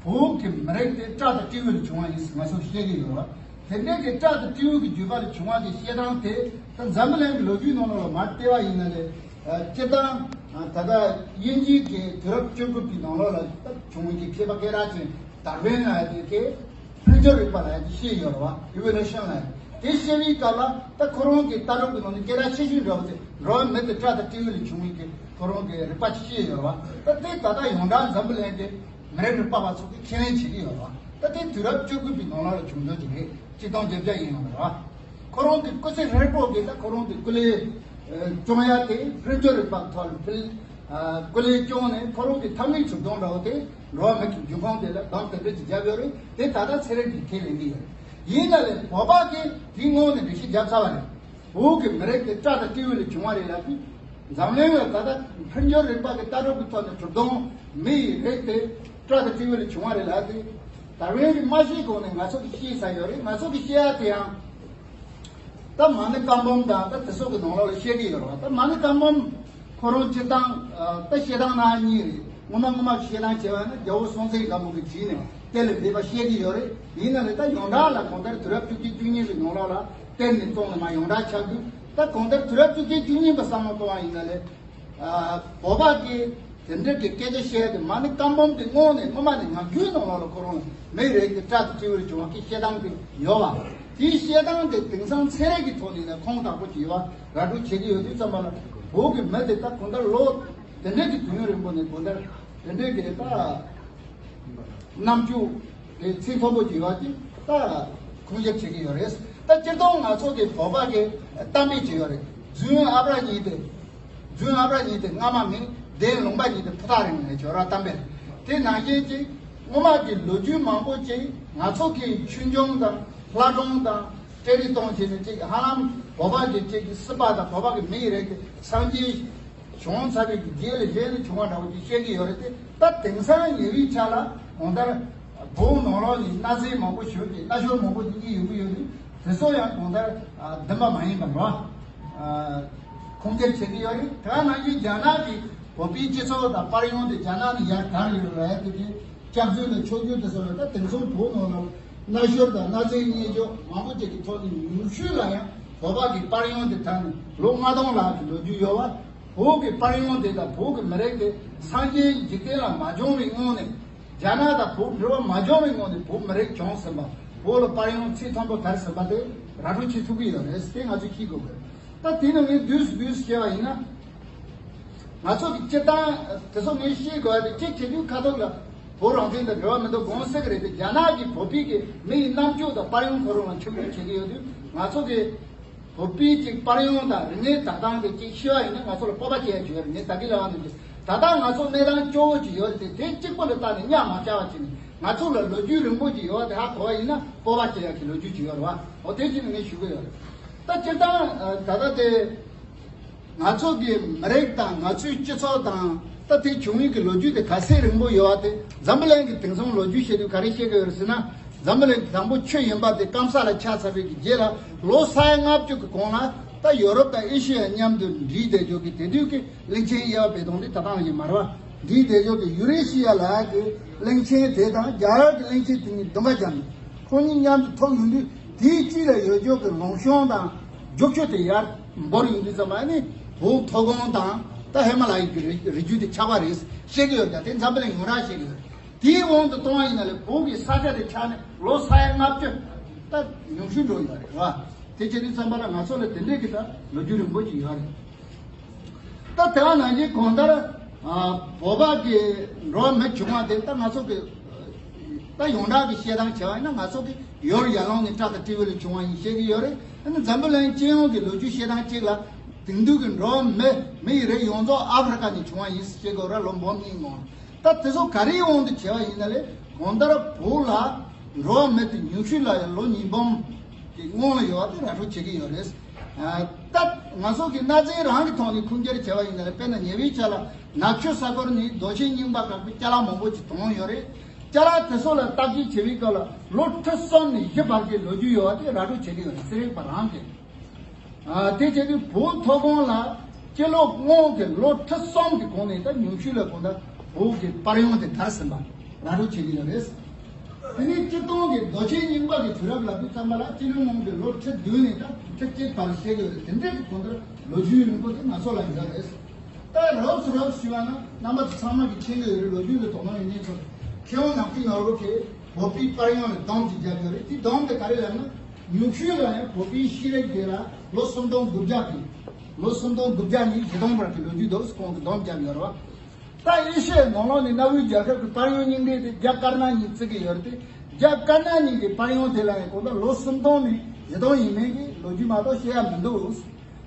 བོད་ཀྱི་མི་རིགས་དེ་སྤྲ་དང་སྤྲེའུ་ལས་བྱུང་བ་ཡིན་ཟེར་ང་ཚོ་བཤད་ཀྱི་ཡོད་ར། དེ་འདྲའི་གི་སྤྲ་དང་སྤྲེའུ་གི་བརྒྱུད་པ་ལས་བྱུང་བ་དེ་བཤད་སྟངས་དེ་ད་འཛམ་བུ་གླིང་གི་ལོ་རྒྱུས་ནང་ལོགས་ལ་མར་བལྟས་པ་ཡིན་ན་ལས་སྤྱིར་བཏང་ད་ལྟ་དབྱིན་ཇིའི་གི་དུས་རབས་བཅུ་དགུ་པའི་ནང་ལོགས་ལ་ད་བྱུང་བའི་གི་མཁས་པ་སྐད་གྲགས་ཅན་ད་རེན་ལ་ཡ་དེ་གི་འཕེལ་འགྱུར་རིག་པ་ལ་ཡ་དེ་བཤད་ཡོད་རེད་བ། ཨི་ཝོ་ལུ་ཤན་ལ་ཡ་དེ་བཤད་པའི་སྐབས་ལ་ད་ཁོ་རང་གི་ལྟ་གྲུབ་ཀྱི་ནང་ནས་སྐད་གྲགས་ཆེ་ཤོས་འདྲ་བོ་དེ་འགྲོ་བ་མི་དེ་སྤྲ་དང་སྤྲེའུ་ལས་བྱུང་བའི་གི་ཁོ་རང་གི་རིག་པ་ཅིག་བཤད་ཡོད་རེད་བ། ད་དེ་ད་ལྟ་ཡོངས་གྲགས་འཛམ་བུ་གླིང་གི་མི་རིགས་རིག་པ་བ་ཚོ་གིས་ཁས་ལེན་བྱེད་ཀྱི་ཡོད་རེད་བ། ད་དེ་དུས་རབས་བཅུ་དགུ་པའི་ནང་ལོགས་ལ་བྱུང་འདུག་ཅིག་རེད། ཆིག་སྟོང་བརྒྱད་བརྒྱ་ཡིན་ཡོང་རེད་བ། ཁོ་རང་གི་སྐུ་ཚེ་ཧྲིལ་པོ་གི་ད་ཁོ་རང་གི་སྐུ་ལས་ཨ་སྐྱོང་ཡ་དེ་འཕེལ་འགྱུར་རིག་པ་ཐོག་ལ་འཕེལ་ཨ་སྐུ་ལས་སྐྱོང་ནས་ཁོ་རང་གི་ཐབས་མེད་གྲུབ་སྟངས་འདྲ་བོ་དེ་འགྲོ་བ་མི་གི་འབྱུང་ཁུངས་དེ་ལ་གདམ་དེ་འདྲ་ཅིག་བརྒྱབ་ཡོད་རེད། དེ་ད་ལྟ་ཚན་རིག་གིས་ཁས་ལེན་གྱི་ཡོད་རེད། ཡིན་ན་ལས་བོད་པ་གིས་དེའི་ངོས་ནས་འགྲེལ་བཤད་བརྒྱབ་ཚར་བ་རེད། བོད་ཀྱི་མི་རིགས་དེ་སྤྲ་དང་སྤྲེའུ་ལས་བྱུང་བ་རེད་ལབ་དུས། འཛམ་གླིང་ལ་ད་ལྟ་འཕེལ་འགྱུར་རིག་པ་གི་ལྟ་གྲུབ་ཀྱི་ཐོག་ནས་གྲུབ་སྟངས་མི་ཡི་རིགས་དེ་སྤྲ་དང་སྤྲེའུ་ལས་བྱུང་བ་རེད་ལབ་དུས། ད་རེས་ཀྱི་མ་ཤེས་གོང་ནས་ང་ཚོ་གིས་ཤེས་ཚར་ཡོད་རེད། ང་ཚོ་གིས་ཤེས་ཡ་དེ་ཡང་ད་མ་ཎི་བཀའ་འབུམ་དང་ད་དེ་ཚོ་གི་ནང་ལོགས་ལ་བཤད་ཀྱི་ཡོད་རེད་བ། ད་མ་ཎི་བཀའ་འབུམ་ཁོ་རང་སྤྱིར་བཏང་ད་བཤད་སྟངས་སྣ་གཉིས་རེད། སྔོན་མ་སྔོན་མ་བཤད་སྟངས་བྱས་པ་ན་རྒྱལ་པོ་སྲོང་བཙན་སྒམ་པོ་གིས་བྲིས་ནས་གཏན་ལ་ཕེབས་པ་བཤད་ཀྱི་ཡོད་རེད། ཡིན་ན་ལས་ད་ཡོངས་གྲགས་ལ་གང་ལྟར་དུས་རབས་བཅུ་གཅིག་བཅུ་གཉིས་ཀྱི་ནང་ལོགས་ལ་གཏན་ནས་བཙོང་ནས་མ་ཡོངས་གྲགས་ཆགས་དུས། ད་གང་ལྟར་དུས་རབས་བཅུ་གཅིག་བཅུ་གཉིས་པ་བསམ་བློ་གཏོང་བ་ཡིན་ན་ལས། ཨ་བོད་པ་གིས་དེ་འདྲ་གི་སྐད་ཆ་བཤད་དེ་མ་ཎི་བཀའ་འབུམ་དེ་སྔོན་ནས་སྔོན་མ་ནས་ངག་རྒྱུན་ནང་ལོགས་ལ་ཁོ་རང་མི་རིགས་ཀྱི་སྤྲ་དང་སྤྲེའུ་ལས་བྱུང་བ་གི་བཤད་སྟངས་དེ་ཡོད་བ། དེའི་བཤད་སྟངས་དེ་དེང་སང་ཚན་རིག་གི་ཐོག་ནས་ནས་ཁུངས་དག་པོ་ཅིག་ཡོད་བ་ར་སྤྲོད་བྱེད་ཀྱི་ཡོད་དུས་ཙམ་པ་ལ་བོད་ཀྱི་མི་དེ་ད་གང་ལྟར་ལོ་དེ་འདྲ་གི་དུས་ཡུན་རིང་པོ་ནས་གང་ལྟར་དེ་འདྲ་གི་ད། རྣམ་འགྱུར་དེ་ཚིག་མཐོན་པོ་ཅིག་ཡོད་ཅིག་ད་ཁུངས་སྐྱེལ་བྱེད་ཀྱི་ཡོད་རེད། ད་སྤྱིར་བཏང་ང་ཚོ་གི་བོད་པ་གི་གཏམ་དཔེ་ཅིག་ཡོད་རེད། རྫུན་ཨ་བྲ་ཉིད་དེ། རྫུན་ཨ་བྲ་ཉིད་དེ་རྔ་མ་མིན། བདེན་ལུང་པ་ཉིད་དེ་ཕུ་ཐག་རིང་ལབ་ཀྱི་ཡོད་རེད་གཏམ་དཔེ། དེ་ནང་བཞིན་ཅིག་སྔོན་མ་གི་ལོ་རྒྱུས་མང་པོ་ཅིག་ང་ཚོ་གི་ཆོས་འབྱུང་དང་ལྷ་སྒྲུང་དང་། སྤྲེལ་རིགས་གཏོང་བྱས་ནས་ཅིག་ཧ་ལམ་བོད་པ་གི་ཅིག་གི་སྲིད་པ་དང་བོད་པ་གི་མི་ཡི་རིགས་ཀྱི་སངས་རྒྱས་བྱུང་ཚར་བའི་གི་རྗེས་ལ་གཞན་ལ་བྱུང་བ་འདྲ་བོ་ཅིག་བཤད་ཀྱི་ཡོད་རེད་དེ། ད་དེང་སང་ཉེ་བའི་ཆ་ལ་གང་ལྟར་བོད་ནང་ལོགས་ནས་གནའ་རྫས་མང་པོ་ཞིག་གི་གནའ་ཤུལ་མང་པོ་ཅིག་ཡོང་གི་ཡོད་དུས་དེ་ཚོ་ཡང་གང་ལྟར་བདེན་པ་མ་ཡིན་པ་འགྲོ་ཁུངས་སྐྱེལ་བྱེད་ཀྱི་ཡོད་རེད། དེ་ག་ནང་བཞིན་རྒྱ་ནག་གི་བོད་པའི་སྤྱི་ཚོགས་དང་དཔལ་ཡོན་དེ་རྒྱ་ནག་ནས་ཡར་དར་ཡོད་རེད་དེ་གི། སྐྱག་རྫུན་དང་ཆོས་བརྒྱུད་དེ་ཚོ་ལ་ད་དེང་སང་བོད་ནང་ལ་གནའ་ཤུལ་དང་གནའ་རྫས་རྙེད་འཇོག་མང་པོ་ཅིག་གི་ཐོག་ནས་ཉུང་ཤོས་ལ་ཡང་བོད་པ་གི་དཔལ་ཡོན་དེ་ད་ནི་ལོ་ལྔ་སྟོང་ལྷག་གི་ལོ་རྒྱུས་ཡོད་པ། བོད་ཀྱི་དཔལ་ཡོན་དེ་དང་བོད་ཀྱི་མི་རིགས་དེ་སངས་རྒྱས་འཇིག་རྟེན་ལ་མ་བྱུང་བའི་སྔོན་ནས། རྒྱ་ནག་དང་བོད་འབྲེལ་བ་མ་བྱུང་བའི་སྔོན་ནས་བོད་མི་རིགས་བྱུང་ཟིན་པ། བོད་ལ་དཔལ་ཡོན་ཚད་མཐོན་པོ་དར་ཟིན་པ་དེ་ར་སྤྲོད་བྱེད་ཐུབ་ཀྱི་ཡོད་རེད། དེ་ང་ཚོས་ཤེས་དགོས་ཀྱི་རེད། ད་དེ་ནི་ངས་བསྡུས་སུ་བསྡུས་སུ་བཤད་པ་ཡིན་ན། ང་ཚོ་གི་སྤྱིར་བཏང་དེ་ཚོ་ངས་ཤེས་དགོས་པ་དེ། གཅིག་བྱེད་དུས་ཁ་ཐོག་ལ་བོད་རང་བཙན་དང་འབྲེལ་བ་མི་འདུག་དགོངས་སྲིད་ཀྱི་རེད་དེ། རྒྱ་ནག་གི་བོད་པའི་གི་མི་ཡི་རྣམ་དཔྱོད་དང་པར་ཡང་ཁོ་རང་ལ་ཆུང་ཆུང་བྱེད་ཀྱི་ཡོད་དུས། ང་ཚོ་གི་བོད་པའི་གཅིག་པར་ཡང་དང་རིག་གནས་དག་སྟངས་དེ་གཅིག་ཤེས་པ་ཡིན་ན་ང་ཚོ་ལ་སྤོབས་པ་སྐྱེ་ཡ་ཅིག་ཡོད་རེད། ངས་ད་གིན་ལབ་པ་ནང་བཞིན། ད་ལྟ་ང་ཚོ་གནས་སྟངས་སྐྱོ་བོ་ཅིག་ཡོད་རེད་དེ། དེ་གཅིག་པོ་ལ་བལྟས་ནས་གཉའ་མ་བཅག་པ་བྱས་ནས། ང་ཚོ་ལ་ལོ་རྒྱུས་རིང་པོ་ཅིག་ཡོད་པ་དེ་ཧ་གོ་བ་ཡིན་ན་སྤོབས་པ་སྐྱེ་ཡ་གི་ལོ་རྒྱུས་ཅིག་ཡོད་རེད་བ། འོ་དེ་ཅིག་ནི་ངས་ཞུ་གི་ཡོད་རེད། ད་སྤྱིར་བཏང་ད་ལྟ་དེ་ང་ཚོ་གི་མི་རིགས་དང་ང་ཚོའི་སྤྱི་ཚོགས་དང་ད་དེ་བྱུང་ཡུལ་གྱི་ལོ་རྒྱུས་དེ་ག་ཚད་རིང་པོ་ཡོད་པ་དེ། འཛམ་བུ་གླིང་གི་དེང་སང་ལོ་རྒྱུས་བཤད་དུས་ག་རེ་བཤད་ཀྱི་ཡོད་རེད་ཟེར་ན། འཛམ་བུ་གླིང་དང་པོ་ཆུ་ཡིན་པ་དེ་སྐམ་ས་ལ་ཆགས་ཚར་བའི་གི་རྗེས་ལ་ལོ་ས་ཡ་ལྔ་བཅུ་གི་གོང་ལ་ད་ཡོ་རོབ་དང་ཨེ་ཤི་ཡ་མཉམ་དུ་འདྲེས་བསྡད་རྒྱུ་གི་དེ་དུས་ཀྱི་གླིང་ཆེན་དབྱེ་བ་སྤེལ་སྟངས་དེ་ད་ལྟ་ནང་བཞིན་མ་རེད་བ། འདྲེས་བསྡད་རྒྱུ་གི་ཡུ་རེ་ཤི་ཡ་ལ་གི་གླིང་ཆེན་དེ་དང་རྒྱ་གར་གྱི་གླིང་ཆེན་དེ་གཉིས་འདུམ་པ་བརྒྱབ་ནས། ཁོ་གཉིས་མཉམ་དུ་ཐུག་ཡོང་དུས་དེའི་དཀྱིལ་ལ་ཡོད་རྒྱུ་གི་ལུང་གཤོང་དང་རྒྱུག་ཆུ་དེ་ཡར་འབོར་ཡོང་དུས་ཙམ་པ་ནི་བོད་མཐོ་སྒང་དང་ད་ཧི་མ་ལ་ཡའི་གི་རི་རྒྱུད་དེ་ཆགས་པ་རེད་བཤད་ཀྱི་ཡོད་ཀྱང་། དེ་འཛམ་བུ་གླིང་ཡོངས་གྲགས་བཤད་ཀྱི་ཡོད་རེད། དེའི་དབང་དུ་གཏོང་བ་ཡིན་ན་ལས་བོད་ཀྱི་ས་ཆ་དེ་ཆགས་ནས་ལོ་ས་ཡ་ལྔ་བཅུ་ད་ཉུང་ཤོས་འགྲོ་ཡོད་རེད་བ། དེ་བྱེད་དུས་ཙམ་པ་ལ་ང་ཚོ་ལ་དེ་འདྲའི་གི་ད་ལོ་རྒྱུས་རིང་པོ་ཅིག་ཡོད་རེད། ད་དེ་བ་ནང་བཞིན་གང་ལྟར་ཨ་བོད་པ་གི་འགྲོ་བ་མི་བྱུང་བ་དེ་ད་ང་ཚོ་གི་ད་ཡོངས་གྲགས་ཀྱི་བཤད་སྟངས་བྱས་པ་ཡིན་ན། ང་ཚོ་གི་ཡུལ་ཡར་ཀླུང་ནས་སྤྲ་དང་སྤྲེའུ་ལས་བྱུང་བ་ཡིན་བཤད་ཀྱི་ཡོད་རེད། ཨ་ནི་འཛམ་བུ་གླིང་སྤྱི་ཡོངས་ཀྱི་ལོ་རྒྱུས་བཤད་སྟངས་གཅིག་ལ་དེང་དུས་ཀྱི་འགྲོ་བ་མི་མི་ཡི་རིགས་ཡོངས་རྫོགས་ཨ་ཧྥེ་རི་ཀ་ནས་བྱུང་བ་ཡིན་ཟེར་བཤད་ཀྱི་ཡོད་རེད། ལོ་འབུམ་གཉིས་སྔོན། ད་དེ་ཚོ་ག་རེའི་དབང་དུ་བྱས་པ་ཡིན་ན་ལས། གང་ལྟར་བོད་ལ་འགྲོ་བ་མི་དེ་ཉུང་ཤོས་ལ་ཡང་ལོ་ཉིས་འབུམ་གྱི་སྔོན་ལ་ཡོད་པ་དེ་ར་སྤྲོད་བྱེད་ཀྱི་ཡོད་རེད། ཨ་ད་ང་ཚོ་གི་གནའ་རྫས་རང་གི་ཐོག་ནས་ཁུངས་སྐྱེལ་བྱས་པ་ཡིན་ན་ལས། དཔེར་ན་ཉེ་བའི་ཆར་ལ་ནག་ཆུ་ས་ཁུལ་ནས་རྡོ་ཆས་རྙིང་པ་དག་པའི་ཅ་ལག་མང་པོ་ཅིག་བཏོན་ཡོད་རེད། ཅ་ལག་དེ་ཚོ་ལ་བརྟག་དཔྱད་བྱེད་པའི་སྐབས་ལ་ལོ་ཁྲི་གསུམ་ནས་བཞི་བར་གྱི་ལོ་རྒྱུས་ཡོད་པ་དེ་ར་སྤྲོད་བྱེད་ཀྱི་ཡོད་རེད། གསེར་རིག་པ་རང་གིས། ཨ་དེ་བྱས་དུས་བོད་མཐོ་སྒང་ལ་སྤྱི་ལོ་སྔོན་གྱི་ལོ་ཁྲི་གསུམ་གྱི་གོང་ནས་ད་ཉུང་ཤོས་ལ་གང་ལྟར་བོད་ཀྱི་པར་ཡང་དེ་དར་ཟིན་པ་ར་སྤྲོད་བྱེད་ཀྱི་ཡོད་རེད། དེ་ནས་སྤྱིར་བཏང་གི་རྡོ་ཆས་རྙིང་པ་གི་དུས་རབས་ལབ་དུས་ཙམ་པ་ལ་སྤྱི་ལོ་སྔོན་གྱི་ལོ་ཁྲི་བདུན་ནས་ད་ཁྲི་བརྒྱད་བར་བཤད་ཀྱི་ཡོད་རེད། དེ་འདྲའི་གི་གང་ལྟར་ལོ་རྒྱུས་རིང་པོ་དེ་ང་ཚོ་ལ་ཡོད་རེད། ད་རབས་སུ་རབས་ཞུས་པ་ན་རྣམ་པ་ཚོ་ཚང་མ་གིས་མཁྱེན་གྱི་ཡོད་རེད། ལོ་རྒྱུས་ལ་དོ་སྣང་ཡོད་མཁན་ཚོ། མཁས་དབང་ནམ་མཁའི་ནོར་བུ་གིས་བོད་པའི་པར་ཡང་ལ་སྡོམ་ཅིག་བརྒྱབ་ཡོད་རེད། དེ་སྡོམ་དེ་ག་རེ་ལབ་ན། ཉུང་ཤོས་ལ་ཡང་བོད་པའི་ཤེས་རིག་དེ་ལ་ལོ་སུམ་སྟོང་དགུ་བརྒྱ་གི། ལོ་སུམ་སྟོང་དགུ་བརྒྱ་ནས་བཞི་སྟོང་བར་གྱི་ལོ་རྒྱུས་འདུག་ཁོང་གིས་སྡོམ་བརྒྱབ་ཡོད་རེད་བ། ད་ཨེ་ཤི་ཡའི་ནང་ལོགས་ནས་གནའ་བོའི་རྒྱལ་ཁབ་ཀྱི་པར་ཡང་རྙིང་གྲས་དེ་རྒྱ་དཀར་ནག་གཉིས་བརྩི་གི་ཡོད་རེད་དེ། རྒྱ་དཀར་ནག་གཉིས་ཀྱི་པར་ཡང་དེ་ལ་ཡང་གང་ལྟར་ལོ་སུམ་སྟོང་ནས་བཞི་སྟོང་ཡིན་མིན་གྱི་ལོ་རྒྱུས་མ་གཏོགས་བཤད་ཡ་མི་འདུག་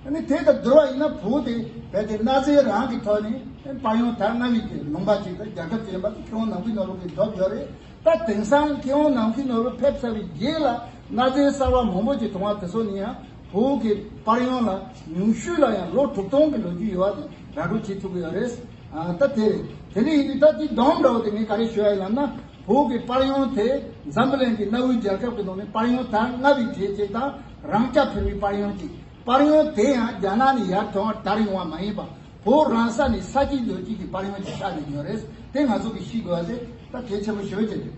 ཨ་ནི་དེ་དང་བསྡུར་བ་ཡིན་ན་བོད་དེ་རྦད་དེ་གནའ་རྫས་རང་གི་ཐོག་ནས་པར་ཡང་དར་སྔ་བའི་གི་ལུང་པ་ཅིག་དང་རྒྱལ་ཁབ་ཅིག་ཡིན་པ་དེ་མཁས་དབང་ནམ་མཁའི་ནོར་བུ་གིས་བསྒྲུབས་ཡོད་རེད། ད་དེང་སང་མཁས་དབང་ནམ་མཁའི་ནོར་བུ་ཕེབས་ཚར་བའི་རྗེས་ལ་གནའ་རྫས་གསར་བ་མང་པོ་ཅིག་བྱུང་བ་དེ་ཚོ་ནི་ཡང་བོད་ཀྱི་པར་ཡང་ལ་ཉུང་ཤོས་ལ་ཡང་ལོ་དྲུག་སྟོང་གི་ལོ་རྒྱུས་ཡོད་པ་དེ་ར་སྤྲོད་བྱེད་ཐུབ་ཀྱི་ཡོད་རེད། ཨ་ད་དེ་རེད། དེ་འདྲ་ཡིན་དུས་ད་དེ་སྡོམ་འདྲ་བོ་དེ་ངས་ག་རེ་ཞུ་ཡ་ཡིན་ལབ་ན། བོད་ཀྱི་པར་ཡང་དེ་འཛམ་བུ་གླིང་གི་གནའ་བོའི་རྒྱལ་ཁབ་ཀྱི་ནང་ནས་པར་ཡང་དར་སྔ་བའི་གྲས་ཅིག་དང་། རང་རྐྱ་འཕེར་བའི་པར་ཡང་ཅིག་པར་ཡང་དེ་ཡང་རྒྱ་ནག་ནས་ཡར་ཐོན་དར་ཡོང་བ་མ་ཡིན་པ། བོད་རང་ས་ནས་ས་སྐྱེས་རྡོ་སྐྱེས་ཀྱི་པར་ཡང་ཅིག་ཆགས་ནས་ཡོད་རེད། དེ་ང་ཚོ་གིས་ཤེས་དགོས་པ་དེ་ད་གལ་ཆེན་པོ་ཞེ་པོ་ཅིག་རེད།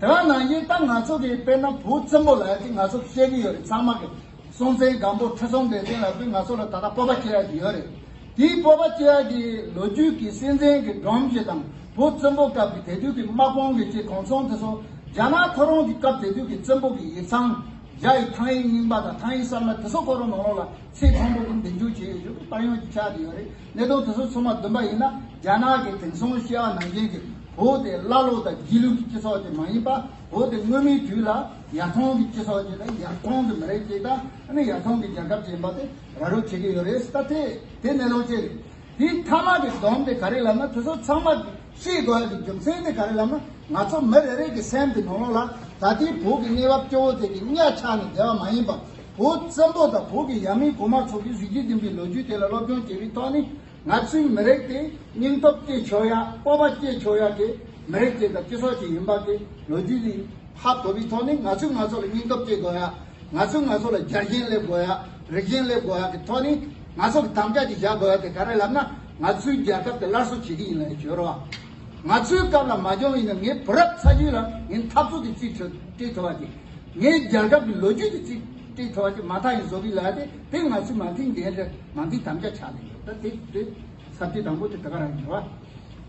དེ་བ་ནང་བཞིན་ད་ང་ཚོ་གིས་དཔེར་ན་བོད་བཙན་པོ་ལབ་ཡ་དེ་ང་ཚོ་ཤེས་ཀྱི་ཡོད་རེད། ཚང་མ་གིས་སྲོང་བཙན་སྒམ་པོ་ཁྲི་སྲོང་ལྡེ་བཙན་ལབ་དུས་ང་ཚོ་ལ་ད་ལྟ་སྤོབས་པ་སྐྱེ་ཡ་ཅིག་ཡོད་རེད། དེའི་སྤོབས་པ་སྐྱེ་ཡ་གི་ལོ་རྒྱུས་ཀྱི་སྲིད་འཛིན་གྱི་སྒྲོམ་གཞི་དང་བོད་བཙན་པོ་སྐབས་ཀྱི་དེ་དུས་ཀྱི་དམག་དཔུང་གི་ཆེད་གོ་མཚོན་དེ་ཚོ་རྒྱ་ནག་ཁོ་རང་གི་སྐབས་དེ་དུས་ཀྱི་བཙན་པོ་གི་ཡིག་ཚང་། རྒྱ་ཡི་ཐང་ཡིག་རྙིང་པ་དང་ཐང་ཡིག་གསར་མ་དེ་ཚོ་ཁོ་རང་ནང་ལོགས་ལ་ཚིག་མཐོན་པོ་ཀུན་འདེགས་འཇོག་བྱས་ཡོད་རྒྱུ་གི་པར་ཡང་ཅིག་ཆགས་བསྡད་ཡོད་རེད། གནད་དོན་དེ་ཚོ་ཚང་མ་བསྡོམས་པ་ཡིན་ན་རྒྱ་ནག་གི་དེང་སང་བཤད་པ་ནང་བཞིན་གྱི་བོད་དེ་ཀླ་ཀློ་དང་སྒྱིད་ལུག་གི་སྤྱི་ཚོགས་ཅིག་མ་ཡིན་པ། བོད་དེ་སྔོན་མའི་དུས་ལ་ཡར་ཐོན་གྱི་སྤྱི་ཚོགས་ཅིག་དང་། ཡར་ཐོན་གྱི་མི་རིགས་ཅིག་དང་། ཨ་ནི་ཡར་ཐོན་གྱི་རྒྱལ་ཁབ་ཅིག་ཡིན་པ་དེ་ར་སྤྲོད་བྱེད་ཀྱི་ཡོད་རེད། ད་དེ་དེ་གནད་དོན་ཅིག་རེད། དེའི་མཐའ་མ་གི་སྡོམ་དེ་ག་རེ་ལབ་ན། དེ་ཚོ་ཚང་མ་ཤེས་དགོས་ཡ་གི་རྒྱུ་མཚན་དེ་ག་རེ་ལབ་ན། ང་ཚོ་མི་རེ་རེ་གི་སེམས་དེ་ནང་ལོགས་ལ་ད་ལྟའི་བོད་ཀྱི་གནས་བབ་སྐྱོ་བོ་དེ་གི་གཉའ་ཆག་ནས་བསྡད་པ་མ་ཡིན་པ། བོད་བཙན་པོ་དང་བོད་ཀྱི་ཡབ་མེས་གོང་མ་ཚོ་གི་གཟི་བརྗིད་ལྡན་པའི་ལོ་རྒྱུས་དེ་ལ་སློབ་སྦྱོང་བྱེད་པའི་ཐོག་ནས། ང་ཚོའི་མི་རིགས་དེ་སྙིང་སྟོབས་སྐྱེད་ཆོག་ཡ། སྤོབས་པ་སྐྱེད་ཆོག་ཡ་གི་མི་རིགས་ཅིག་དང་སྤྱི་ཚོགས་ཅིག་ཡིན་པ་གི་ལོ་རྒྱུས་དེ་ཧ་གོ་བའི་ཐོག་ནས། ང་ཚོས་ང་ཚོ་ལ་སྙིང་སྟོབས་སྐྱེད་དགོས་ཡ། ང་ཚོས་ང་ཚོ་ལ་རྒྱལ་ཞེན་སླེབས་དགོས་ཡ། རིགས་ཞེན་སླེབས་དགོས་ཡ་གི་ཐོག་ནས་ང་ཚོ་གི་དམ་བཅའ་ཅིག་བཞག་དགོས་ཡ་དེ་ག་རེ་ལབ་ན། ང་ཚོའི་རྒྱལ་ཁབ་དེ་སླར་གསོ་བྱེད་ཀྱི་ཡིན་ལབ་ཡ་ཅིག་ཡོད་རེད་བ། ང་ཚོའི་སྐབས་ལ་མ་བྱུང་ཡིན་ན་ངའི་བུ་རབས་ཚ་རྒྱུད་ལ་ངས་འཐབ་རྩོད་དེ་ཅིག་སྤྲད་ཐུབ་པ་ཅིག་ངའི་རྒྱལ་ཁབ་ཀྱི་ལོ་རྒྱུས་དེ་ཅིག་སྤྲད་ཐུབ་པ་ཅིག་མ་མཐའ་ཡང་བཟོ་གི་ལབ་ཡ་དེ། དེ་ང་ཚོའི་མ་མཐའི་འགན་རེད། མ་མཐའི་དམ་བཅའ་ཆགས་ནས་ཡོད། ད་དེ་དེ་ས་བཅད་དང་པོ་དེ་དེ་ག་རང་ཡིན་རེད་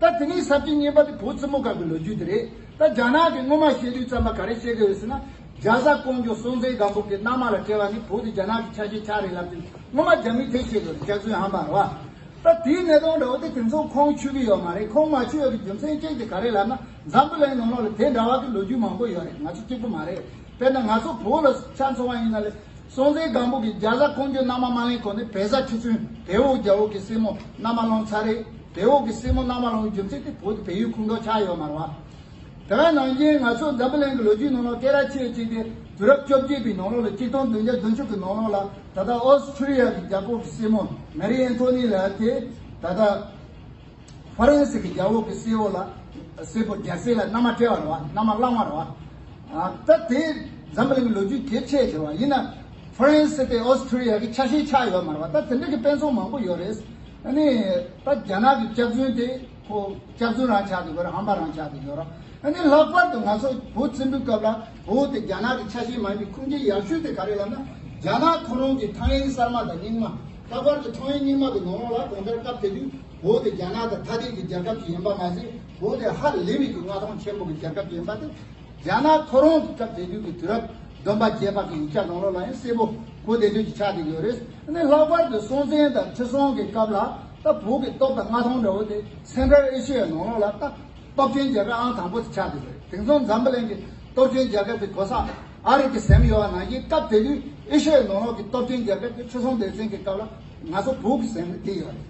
བ། ད་དེ་ནས་ས་བཅད་གཉིས་པ་དེ་བོད་བཙན་པོ་སྐབས་ཀྱི་ལོ་རྒྱུས་དེ་རེད། ད་རྒྱ་ནག་གིས་སྔོན་མ་བཤད་དུས་ཙམ་པ་ག་རེ་བཤད་ཀྱི་ཡོད་ཟེར་ན། རྒྱ་བཟའ་ཀོང་ཇོ་སྲོང་བཙན་སྒམ་པོ་གི་མནའ་མ་ལ་སྤྲད་པ་ནི་བོད་དེ་རྒྱ་ནག་གི་ཆ་ཤས་ཆགས་རེད་ལབ་དུས་སྔོན་མ་རྒྱ་མིས་དེ་བཤད་དགོས་རེད། སྐྱག་རྫུན་ཧམ་པ་རེད་བ། ད་དེའི་གནད་དོན་འདྲ་བོ་དེ་དེང་སང་ཁོང་ཆུད་ཀྱི་ཡོད་མ་རེད། ཁོང་མ་ཆུད་ཡག་གི་རྒྱུ་མཚན་གཅིག་དེ་ག་རེ་ལབ་ན། འཛམ་བུ་གླིང་ནང་ལོགས་ལ་དེ་འདྲ་བ་གི་ལོ་རྒྱུས་མང་པོ་ཡོད་རེད། ང་ཚོ་གཅིག་པུ་མ་རེད། དཔེར་ན་ང་ཚོ་བོད་ལ་ཆ་མཚོན་པ་ཡིན་ན་ལས། སྲོང་བཙན་སྒམ་པོ་གིས་རྒྱ་བཟའ་ཀོང་ཇོ་མནའ་མ་མ་ལེན་གོང་ནས་བལ་བཟའ་ཁྲི་བཙུན་དེ་འོག་རྒྱལ་པོ་གི་སྲས་མོ་མནའ་མ་བླངས་ཚར་རེད། དེ་འོག་གི་སྲས་མོ་མནའ་མ་བླངས་པའི་རྒྱུ་མཚན་དེ་བོད་དེ་བལ་ཡུལ་ཁོངས་གཏོགས་ཆགས་ཡོད་མ་རེད་བ། དེ་ག་ནང་བཞིན་ང་ཚོ་འཛམ་བུ་གླིང་གི་ལོ་རྒྱུས་ནང་ལ་སྐད་གྲགས་ཆེ་ཆེ་དེ་དུས་རབས་བཅོ་བརྒྱད་པའི་ནང་ལོགས་ལ་ཆིག་སྟོང་བདུན་བརྒྱ་བདུན་ཅུ་གི་ནང་ལོགས་ལ་ད་ལྟ་ཨོ་སི་ཁྲུ་ལི་ཡ་གི་རྒྱལ་པོ་གི་སྲས་མོ་མེ་རི་ཨན་ཐོ་ནི་ལབ་དེ་ད་ལྟ་ཧྥ་རན་སི་གི་རྒྱལ་པོ་གི་སྲས་པོ་ལ་སྲས་པོ་རྒྱལ་སྲས་ལ་མནའ་མ་སྤྲད་པ་རེད་བ། མནའ་མ་བླངས་པ་རེད་བ། ཨ་ད་དེ་འཛམ་བུ་གླིང་གི་ལོ་རྒྱུས་གལ་ཆེ་ཆེ་བ་ཡིན་ན། ཧྥ་རན་སི་དེ་ཨོ་སི་ཁྲུ་ལི་ཡ་གི་ཆ་ཤས་ཆགས་ཡོད་མ་རེད་བ། ད་དེ་འདྲ་གི་དཔེ་མཚོན་མང་པོ་ཡོད་རེད། ཨ་ནི་ད་རྒྱ་ནག་གི་སྐྱག་རྫུན་དེ་ཁོ་སྐྱག་རྫུན་རང་ཆགས་ཀྱི་ཡོད་རེད། ཧམ་པ་རང་ཆགས་ཀྱི་ཡོད་རེད། ཨ་ནི་ལྷག་པར་དུ་ང་ཚོ་བོད་བཙན་པོའི་སྐབས་ལ་བོད་དེ་རྒྱ་ནག་གི་ཆ་ཤས་མ་ཡིན་པའི་ཁུངས་སྐྱེལ་ཡག་ཤོས་དེ་ག་རེ་ལབ་ན། རྒྱ་ནག་ཁོ་རང་གི་ཐང་ཡིག་གསར་མ་དང་རྙིང་མ། ལྷག་པར་དུ་ཐང་ཡིག་རྙིང་མ་གི་ནང་ལོགས་ལ་གང་ལྟར་སྐབས་དེ་དུས་བོད་དེ་རྒྱ་ནག་དང་ཐ་དད་ཀྱི་རྒྱལ་ཁབ་ཅིག་ཡིན་པ་མ་ཟད། བོད་དེ་ཧ་ལས་པའི་གི་མངའ་ཐང་ཆེན་པོ་གི་རྒྱལ་ཁབ་ཅིག་ཡིན་པ་དེ། རྒྱ་ནག་ཁོ་རང་གི་སྐབས་དེ་དུས་ཀྱི་དུས་རབས་བདུན་པ་བརྒྱད་པ་གི་ཡིག་ཆ་ནང་ལོགས་ལ་ཡང་གསལ་པོ་གོ་བདེ་བདེ་ཅིག་ཆགས་བསྡད་ཡོད་རེད། ཨ་ནི་ལྷག་པར་དུ་སྲོང་བཙན་དང་ཁྲི་སྲོང་གི་སྐབས་ལ་ད་བོད་ཀྱི་སྟོབས་དང་མངའ་ཐང་འདྲ་བོ་དེ་སེན་ཊ་རལ་ཨེ་ཤི་ཡའི་ནང་ལོགས་ལ་ད་སྟོབས་ཆེན་རྒྱལ་ཁབ་ཨང་དང་པོ་དེ་ཆགས་བསྡད་ཡོད་རེད། དེང་སང་འཛམ་བུ་གླིང་གི་སྟོབས་ཆེན་རྒྱལ་ཁབ་དེ་གོ་ས་ཨ་རི་གི་ཟིན་ཡོད་པ་ནང་བཞིན། སྐབས་དེ་དུས་ཨེ་ཤི་ཡའི་ནང་ལོགས་ཀྱི་སྟོབས་ཆེན་རྒྱལ་ཁབ་དེ་ཁྲི་སྲོང་ལྡེ་བཙན་གྱི་སྐབས་ལ་ང་ཚོ་བོད་ཀྱི་ཟིན་ནས་བསྡད་ཡོད་རེད།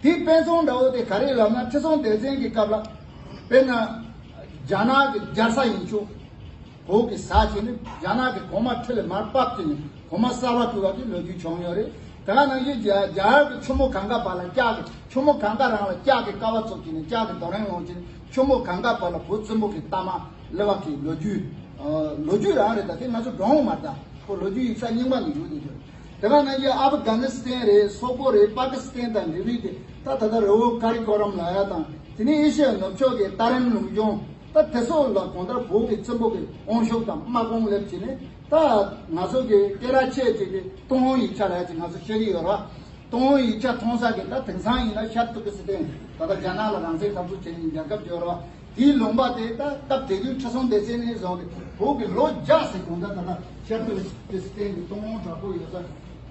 དེའི་དཔེ་མཚོན་འདྲ་བོ་དེ་ག་རེ་ལབ་ན། ཁྲི་སྲོང་ལྡེ་བཙན་གྱི་སྐབས་ལ་དཔེར་ན་རྒྱ་ནག་གི་རྒྱལ་ས་ཡིན་ཆོག་བོད་ཀྱི་ས་ཆེན་ནི་རྒྱ་ནག་གི་གོང་མ་ཁྲི་ལ་མར་ཕབ་བྱས་ནས་གོང་མ་གསར་པ་བསྐོས་པ་གི་ལོ་རྒྱུས་བྱུང་ཡོད་རེད། དེ་ག་ནང་བཞིན་རྒྱ་རྒྱ་གར་གྱི་ཆུ་མོ་གངྒཱ་བར་ལ་ལྕགས་ཀྱི་ཆུ་མོ་གངྒཱ་རང་ལ་ལྕགས་ཀྱི་ཀ་བ་བཙུགས་བྱས་ནས་ལྕགས་ཀྱི་རྡོ་རིང་བླངས་བྱས་ནས་ཆུ་མོ་གངྒཱ་བར་ལ་བོད་བཙན་པོ་གི་རྟ་དམག་སླེབས་པ་གི་ལོ་རྒྱུས། ལོ་རྒྱུས་རང་རེད། ད་དེ་ང་ཚོ་སྒྲུང་མ་རེད། ད་ཁོ་ལོ་རྒྱུས་ཡིག་ཆ་རྙིང་པ་ནས་ཡོད་དེ་ཆོག་དེ་ག་ནང་བཞིན་ཨབ་གྷ་ནི་སི་ཐན་རེད། སོག་པོ་རེད། པ་ཀི་སི་ཐན་དང་འབྲེལ་བའི་དེ་ད་ད་ལྟ་རི་བོ་ཀ་རི་ཀོ་རམ་ལབ་ཡ་དང་། དེ་ནས་ཨེ་ཤི་ཡ་ནུབ་ཕྱོགས་ཀྱི་ཏཱ་རན་ལུང་གཤོང་། ད་དེ་ཚོ་ལ་གང་ལྟར་བོད་ཀྱི་བཙན་པོ་གི་དབང་ཤུགས་དང་དམག་དཔུང་སླེབས་བྱས་ནས། ད་ང་ཚོ་གི་སྐད་གྲགས་ཆེ་ཆེ་གི་ཏུན་ཧོང་ཡིག་ཆ་ལབ་ཡ་ཅིག་ང་ཚོ་ཤེས་ཀྱི་ཡོད་རེད། ཏུན་ཧོང་ཡིག་ཆ་མཐོང་ས་གི་ད་དེང་སང་ཡིན་ན་ཤར་ཏུར་ཀི་སི་ཐན། ད་ལྟ་རྒྱ་ནག་ལ་རང་བཙན་འཐབ་རྩོད་བྱེད་མཁན་རྒྱལ་ཁབ་ཅིག་ཡོད་རེད་བ། དེའི་ལུང་པ་དེ་ད་སྐབས་དེ་དུས་ཁྲི་སྲོང་ལྡེ་བཙན་ནས་བཟུང་སྟེ་བོད་ཀྱི་ལོ་བརྒྱ་ཟིན་གོང་ད་ད་ལྟ་ཤར་ཏུར་ཀི་སི་ཐན་གྱི་ཏུན་ཧོང་དྲག་པོ་ཡོད་ས་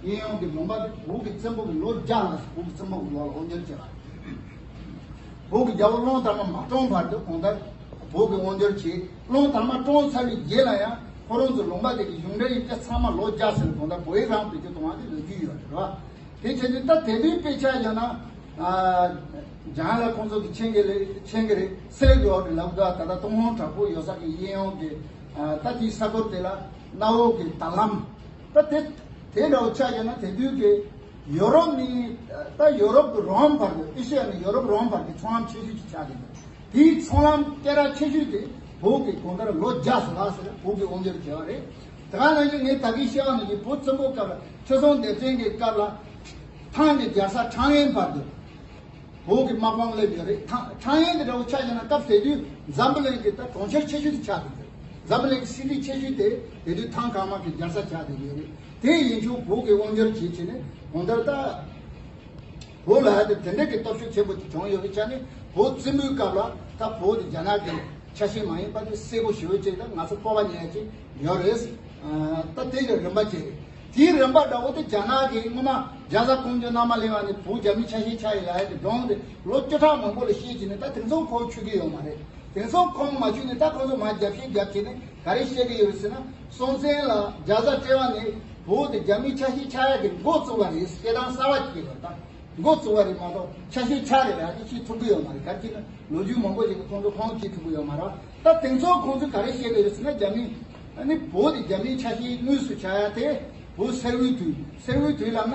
གཡས་གཡོན་གྱི་ལུང་པ་དེ་བོད་ཀྱི་བཙན་པོ་གི་ལོ་བརྒྱ་ལ་བོད་ཀྱི་བཙན་པོ་གི་ལོ་ལ་དབང་སྒྱུར་བྱས་པ། བོད་ཀྱི་རྒྱལ་པོ་གླང་དར་མ་མ་བཀྲོངས་བར་དུ་གང་ལྟར་བོད་ཀྱི་དབང་སྒྱུར་བྱས། གླང་དར་མ་བཀྲོངས་ཚར་བའི་རྗེས་ལ་ཡང་ཁོ་རང་ཚོའི་ལུང་པ་དེ་གི་གཞུང་འབྲེལ་ཡིག་ཆ་ཚང་མ་ལོ་བརྒྱ་ཟིན་གོང་ད་བོད་ཡིག་རང་བེད་སྤྱོད་གཏོང་བ་དེ་ལོ་རྒྱུས་ཡོད་རེད་བ། དེ་བྱས་ནས་ད་དེ་དུས་དཔེ་ཆ་ཡོད་ན། ཨ། རྒྱ་ལ་ཁོང་ཚོ་གི་ཆེན་གི་རེད། ཆེན་གི་རེད། སེ་ལེག་རོ་ཌི་ལབ་འདུག་ད་ལྟ་ཏུན་ཧོང་དྲག་པོ་ཡོད་ས་གི་གཡས་གཡོན་གི། ཨ། ད་དེའི་ས་ཁུལ་དེ་ལ་གནའ་བོ་གི་ད་ལམ། ད་དེ་དེ་འདྲ་བོ་ཆ་ཡོད་ན་དེ་དུས་གི་ཡོ་རོབ་ནི། ད་ཡོ་རོབ་གི་རོམ་བར་གི། ཨེ་ཤི་ཡ་ནི་ཡོ་རོབ་རོམ་བར་གི་ཚོང་ལམ་ཆེ་ཤོས་ཅིག་ཆགས་ཀྱི་འདུག་དེའི་ཚོང་ལམ་སྐད་གྲགས་ཆེ་ཤོས་དེ་བོད་ཀྱི་གང་ལྟར་ལོ་བརྒྱ་ཙམ་ལྷག་ཙམ་བོད་ཀྱི་དབང་སྒྱུར་བྱས་པ་རེད། དེ་ག་ནང་བཞིན་ངས་ད་གིན་བཤད་པ་ནང་བཞིན་བོད་བཙན་པོའི་སྐབས་ལ་ཁྲི་སྲོང་ལྡེ་བཙན་གྱི་སྐབས་ལ་ཐང་གི་རྒྱལ་ས་ཁྲང་ཨན་བར་དུ་བོད་ཀྱི་དམག་དཔུང་སླེབས་ཡོད་རེད། ཐང་ཁྲང་ཨན་དེ་འདྲ་བོ་ཆ་བཞག་ན་སྐབས་དེ་དུས་འཛམ་བུ་གླིང་གི་ད་གྲོང་ཁྱེར་ཆེ་ཤོས་དེ་ཆགས་ཀྱི་འདུག་འཛམ་བུ་གླིང་གི་སི་ཊི་ཆེ་ཤོས་དེ་དེ་དུས་ཐང་ཀར་དམག་གི་རྒྱལ་ས་ཆགས་བསྡད་ཡོད་རེད། དེ་ཡིན་ཆོག་བོད་ཀྱི་དབང་སྒྱུར་བྱེད་བྱས་ནས་གང་ལྟར་ད། བོད་ལ་ཡ་དེ་དེ་འདྲ་གི་སྟོབས་ཤུགས་ཆེན་པོ་དེ་བྱུང་ཡོད་པའི་ཆ་ནས་བོད་བཙན་པོའི་སྐབས་ལ་ད་བོད་དེ་རྒྱ་ནག་གི་ཆ་ཤས་མ་ཡིན་པ་དེ་གསལ་པོ་ཞེ་པོ་ཅིག་ད་ང་ཚོ་སྤོབས་པ་ཉར་ཡ་ཅིག་ཡོད་རེད། ད་དེ་གི་རིམ་པ་ཅིག་རེད། དེའི་རིམ་པ་འདྲ་བོ་དེ་རྒྱ་ནག་གིས་སྔོན་མ་རྒྱ་བཟའ་ཀོང་ཇོ་མནའ་མ་ལེན་པ་ནས་བོད་རྒྱ་མིའི་ཆ་ཤས་ཆགས་ཡིན་ལབ་ཡ་དེ་སྒྲུང་དེ་ལོ་བཅུ་ཕྲག་མང་པོ་ལ་བཤད་ཀྱི་ནས་ད་དེང་སང་ཁོང་ཆུད་ཀྱི་ཡོད་མ་རེད། དེང་སང་ཁོང་མ་ཆུད་ནས་ད་ཁོང་ཚོ་མར་རྒྱབ་བཤད་རྒྱབ་བྱས་ནས་ག་རེ་བཤད་ཀྱི་ཡོད་ཟེར་ན། སྲོང་བཙན་ལ་རྒྱ་བཟའ་སྤྲད་པ་ནས་བོད་དེ་རྒྱ་མིའི་ཆ་ཤས་ཆགས་ཡ་གི་འགོ་བཙུགས་པ་རེད། བཤད་སྟངས་གསར་པ་ཅིག་ཡོད་ད། འགོ་བཙུགས་པ་རེད་མ་གཏོགས་ཆ་ཤས་ཆགས་རེད་ལབ་ཀྱི་བཤད་ཐུབ་ཀྱི་ཡོད་མ་རེད། ག་རེ་བྱས་ན་ལོ་རྒྱུས་མང་པོ་ཞིག་གིས་ཁོང་ཚོ་ཁུངས་སྐྱེལ་ཐུབ་ཀྱི་ཡོད་མ་རེད། ད་དེང་སང་ཁོང་ཚོས་ག་རེ་བཤད་ཀྱི་ཡོད་ཟེར་ན། རྒྱ་མི་ཨ་ནི་བོད་དེ་རྒྱ་མིའི་ཆ་ཤས་དངོས་སུ་ཆགས་ཡ་དེ་བོད་སེར་པོའི་དུས། སེར་པོའི་དུས་ལབ་ན་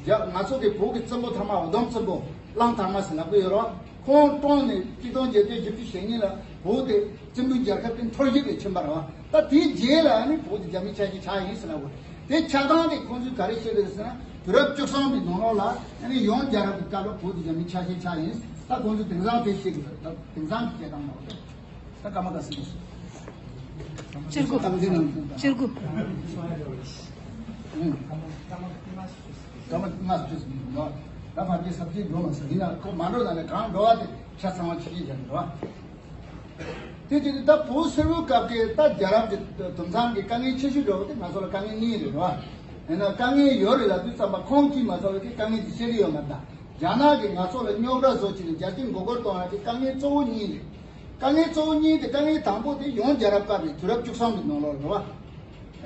རྒྱ་ང་ཚོ་གི་བོད་ཀྱི་བཙན་པོ་ཐ་མ་འུ་དུམ་བཙན་པོ་གླང་དར་མ་ཟེར་ལབ་ཀྱི་ཡོད་རེད། ཁོང་བཀྲོངས་ནས་གཅིག་སྟོང་བརྒྱད་བརྒྱ་བཞི་བཅུ་ཞེ་གཉིས་ལ་བོད་དེ་བཙན་པོའི་རྒྱལ་ཁབ་དེ་འཐོར་ཞིག་ལ་ཕྱིན་པ་རེད་བ། ད་དེའི་རྗེས་ལ་ཨ་ནི་བོད་དེ་རྒྱ་མིའི་ཆ་ཤས་ཆགས་ཡིན་ཟེར་ལབ་དགོས་རེད། དེ་ཆགས་སྟངས་དེ་ཁོང་ཚོས་ག་རེ་བཤད་ཀྱི་རེད་ཟེར་ན། དུས་རབས་བཅུ་གསུམ་པའི་ནང་ལོགས་ལ་ཨ་ནི་ཡང་རྒྱལ་རབས་ཀྱི་སྐབས་ལ་བོད་དེ་རྒྱ་མིའི་ཆ་ཤས་ཆགས་ཡིན། ད་ཁོང་ཚོས་དེང་སང་དེ་བཤད་ཀྱི་རེད། ད་དེང་སང་གི་བཤད་སྟངས་ནང་ལ་ད་སྐར་མ་ག་ཚོད་ཡིན། སྤྱིར་གོ། སྤྱིར་གོ། ཨང་། སྐར་མ་ལྔ་བཅུ་ཙམ་ཡིན་ནོ། ད་ཕར་གྱི་ས་བཅད་འགྲོ་མ་སོང་། ཡིན་ན་ཁོ་མ་འགྲོ་ན་ནས་གང་འགྲོ་བ་དེ་ཆ་ཚང་བ་ཆ་ཤས་ཀྱང་འགྲོ་བ། དེ་དུས་ད་བོད་སིལ་བུའི་སྐབས་ཀྱི་ད་རྒྱལ་རབས་ཀྱི་དུམ་མཚམས་ཀྱི་དཀའ་ངལ་ཆེ་ཤོས་འདྲ་བོ་དེ་ང་ཚོ་ལ་དཀའ་ངལ་གཉིས་རེད་རོ། ཡིན་ན་དཀའ་ངལ་ཡོད་རེད་ལབ་དུས་ཙམ་པ་ཁོང་གིས་མ་ཚོར་བའི་དཀའ་ངལ་དེ་བཤད་ཀྱི་ཡོད་མ་རེད། རྒྱ་ནག་གིས་ང་ཚོ་ལ་རྙོག་དྲ་བཟོ་བྱས་ནས་རྒྱལ་སྤྱིའི་མགོ་སྐོར་གཏོང་ཡ་དེ་དཀའ་ངལ་གཙོ་བོ་གཉིས་རེད། དཀའ་ངལ་གཙོ་བོ་གཉིས་དེ་དཀའ་ངལ་དང་པོ་དེ་ཡོངས་རྒྱལ་རབས་སྐབས་རེད། དུས་རབས་བཅུ་གསུམ་གྱི་ནང་ལོགས་རེད་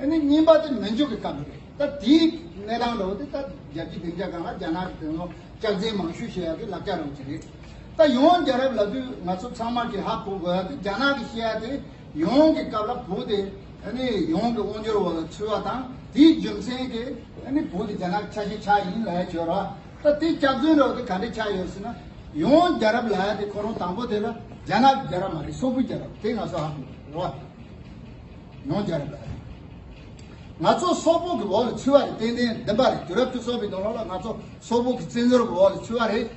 བ། ཨ་ནི་གཉིས་པ་དེ་མན་ཇུ་གི་སྐབས་རེད། ད་དེའི་གནས་སྟངས་འདྲ་བོ་དེ་ད་རྒྱལ་སྤྱིའི་སྡིངས་ཆ་སྒང་ལ་རྒྱ་ནག་གི་དེ་ཚོ་སྐྱག་རྫུན་མང་ཤོས་བཤད་ཡ་དེ་ལག་ཆ་རང་ཅིག་རེད། ད་ཡོངས་རྒྱལ་རབས་ལབ་དུས་ང་ཚོ་ཚང་མ་གིས་ཧ་གོ་དགོས་ཡ་དེ་རྒྱ་ནག་གིས་བཤད་ཡ་དེ་ཡོངས་ཀྱི་སྐབས་ལ་བོད་དེ་ཨ་ནི་ཡོངས་ཀྱི་དབང་སྒྱུར་འོག་ལ་ཚུད་པ་དང་དེའི་རྒྱུ་མཚན་གྱིས་ཨ་ནི་བོད་དེ་རྒྱ་ནག་གི་ཆ་ཤས་ཆགས་ཡིན་ལབ་ཡ་བྱོས་རོགས། ད་དེ་སྐྱག་རྫུན་འདྲ་བོ་དེ་ག་འདྲ་ཆགས་ཡོད་ཟེར་ན། ཡོངས་རྒྱལ་རབས་ལབ་ཡ་དེ་ཁོ་རང་དང་པོ་དེ་ལ་རྒྱ་ནག་གི་རྒྱལ་རབས་མ་རེད། སོག་པོའི་རྒྱལ་རབས་དེ་ང་ཚོ་ཧ་གོ་དགོས་རེད་བ། ཡོངས་རྒྱལ་རབས་ལ། ང་ཚོ་སོག་པོ་གི་འོག་ལ་ཚུད་པ་རེད། ཏན་ཏན་བདེན་པ་རེད། དུས་རབས་བཅུ་གསུམ་པའི་ནང་ལོགས་ལ་ང་ཚོ་སོག་པོ་གི་བཙན་འཛུལ་གི་འོག་ལ་ཚུད་པ་རེད།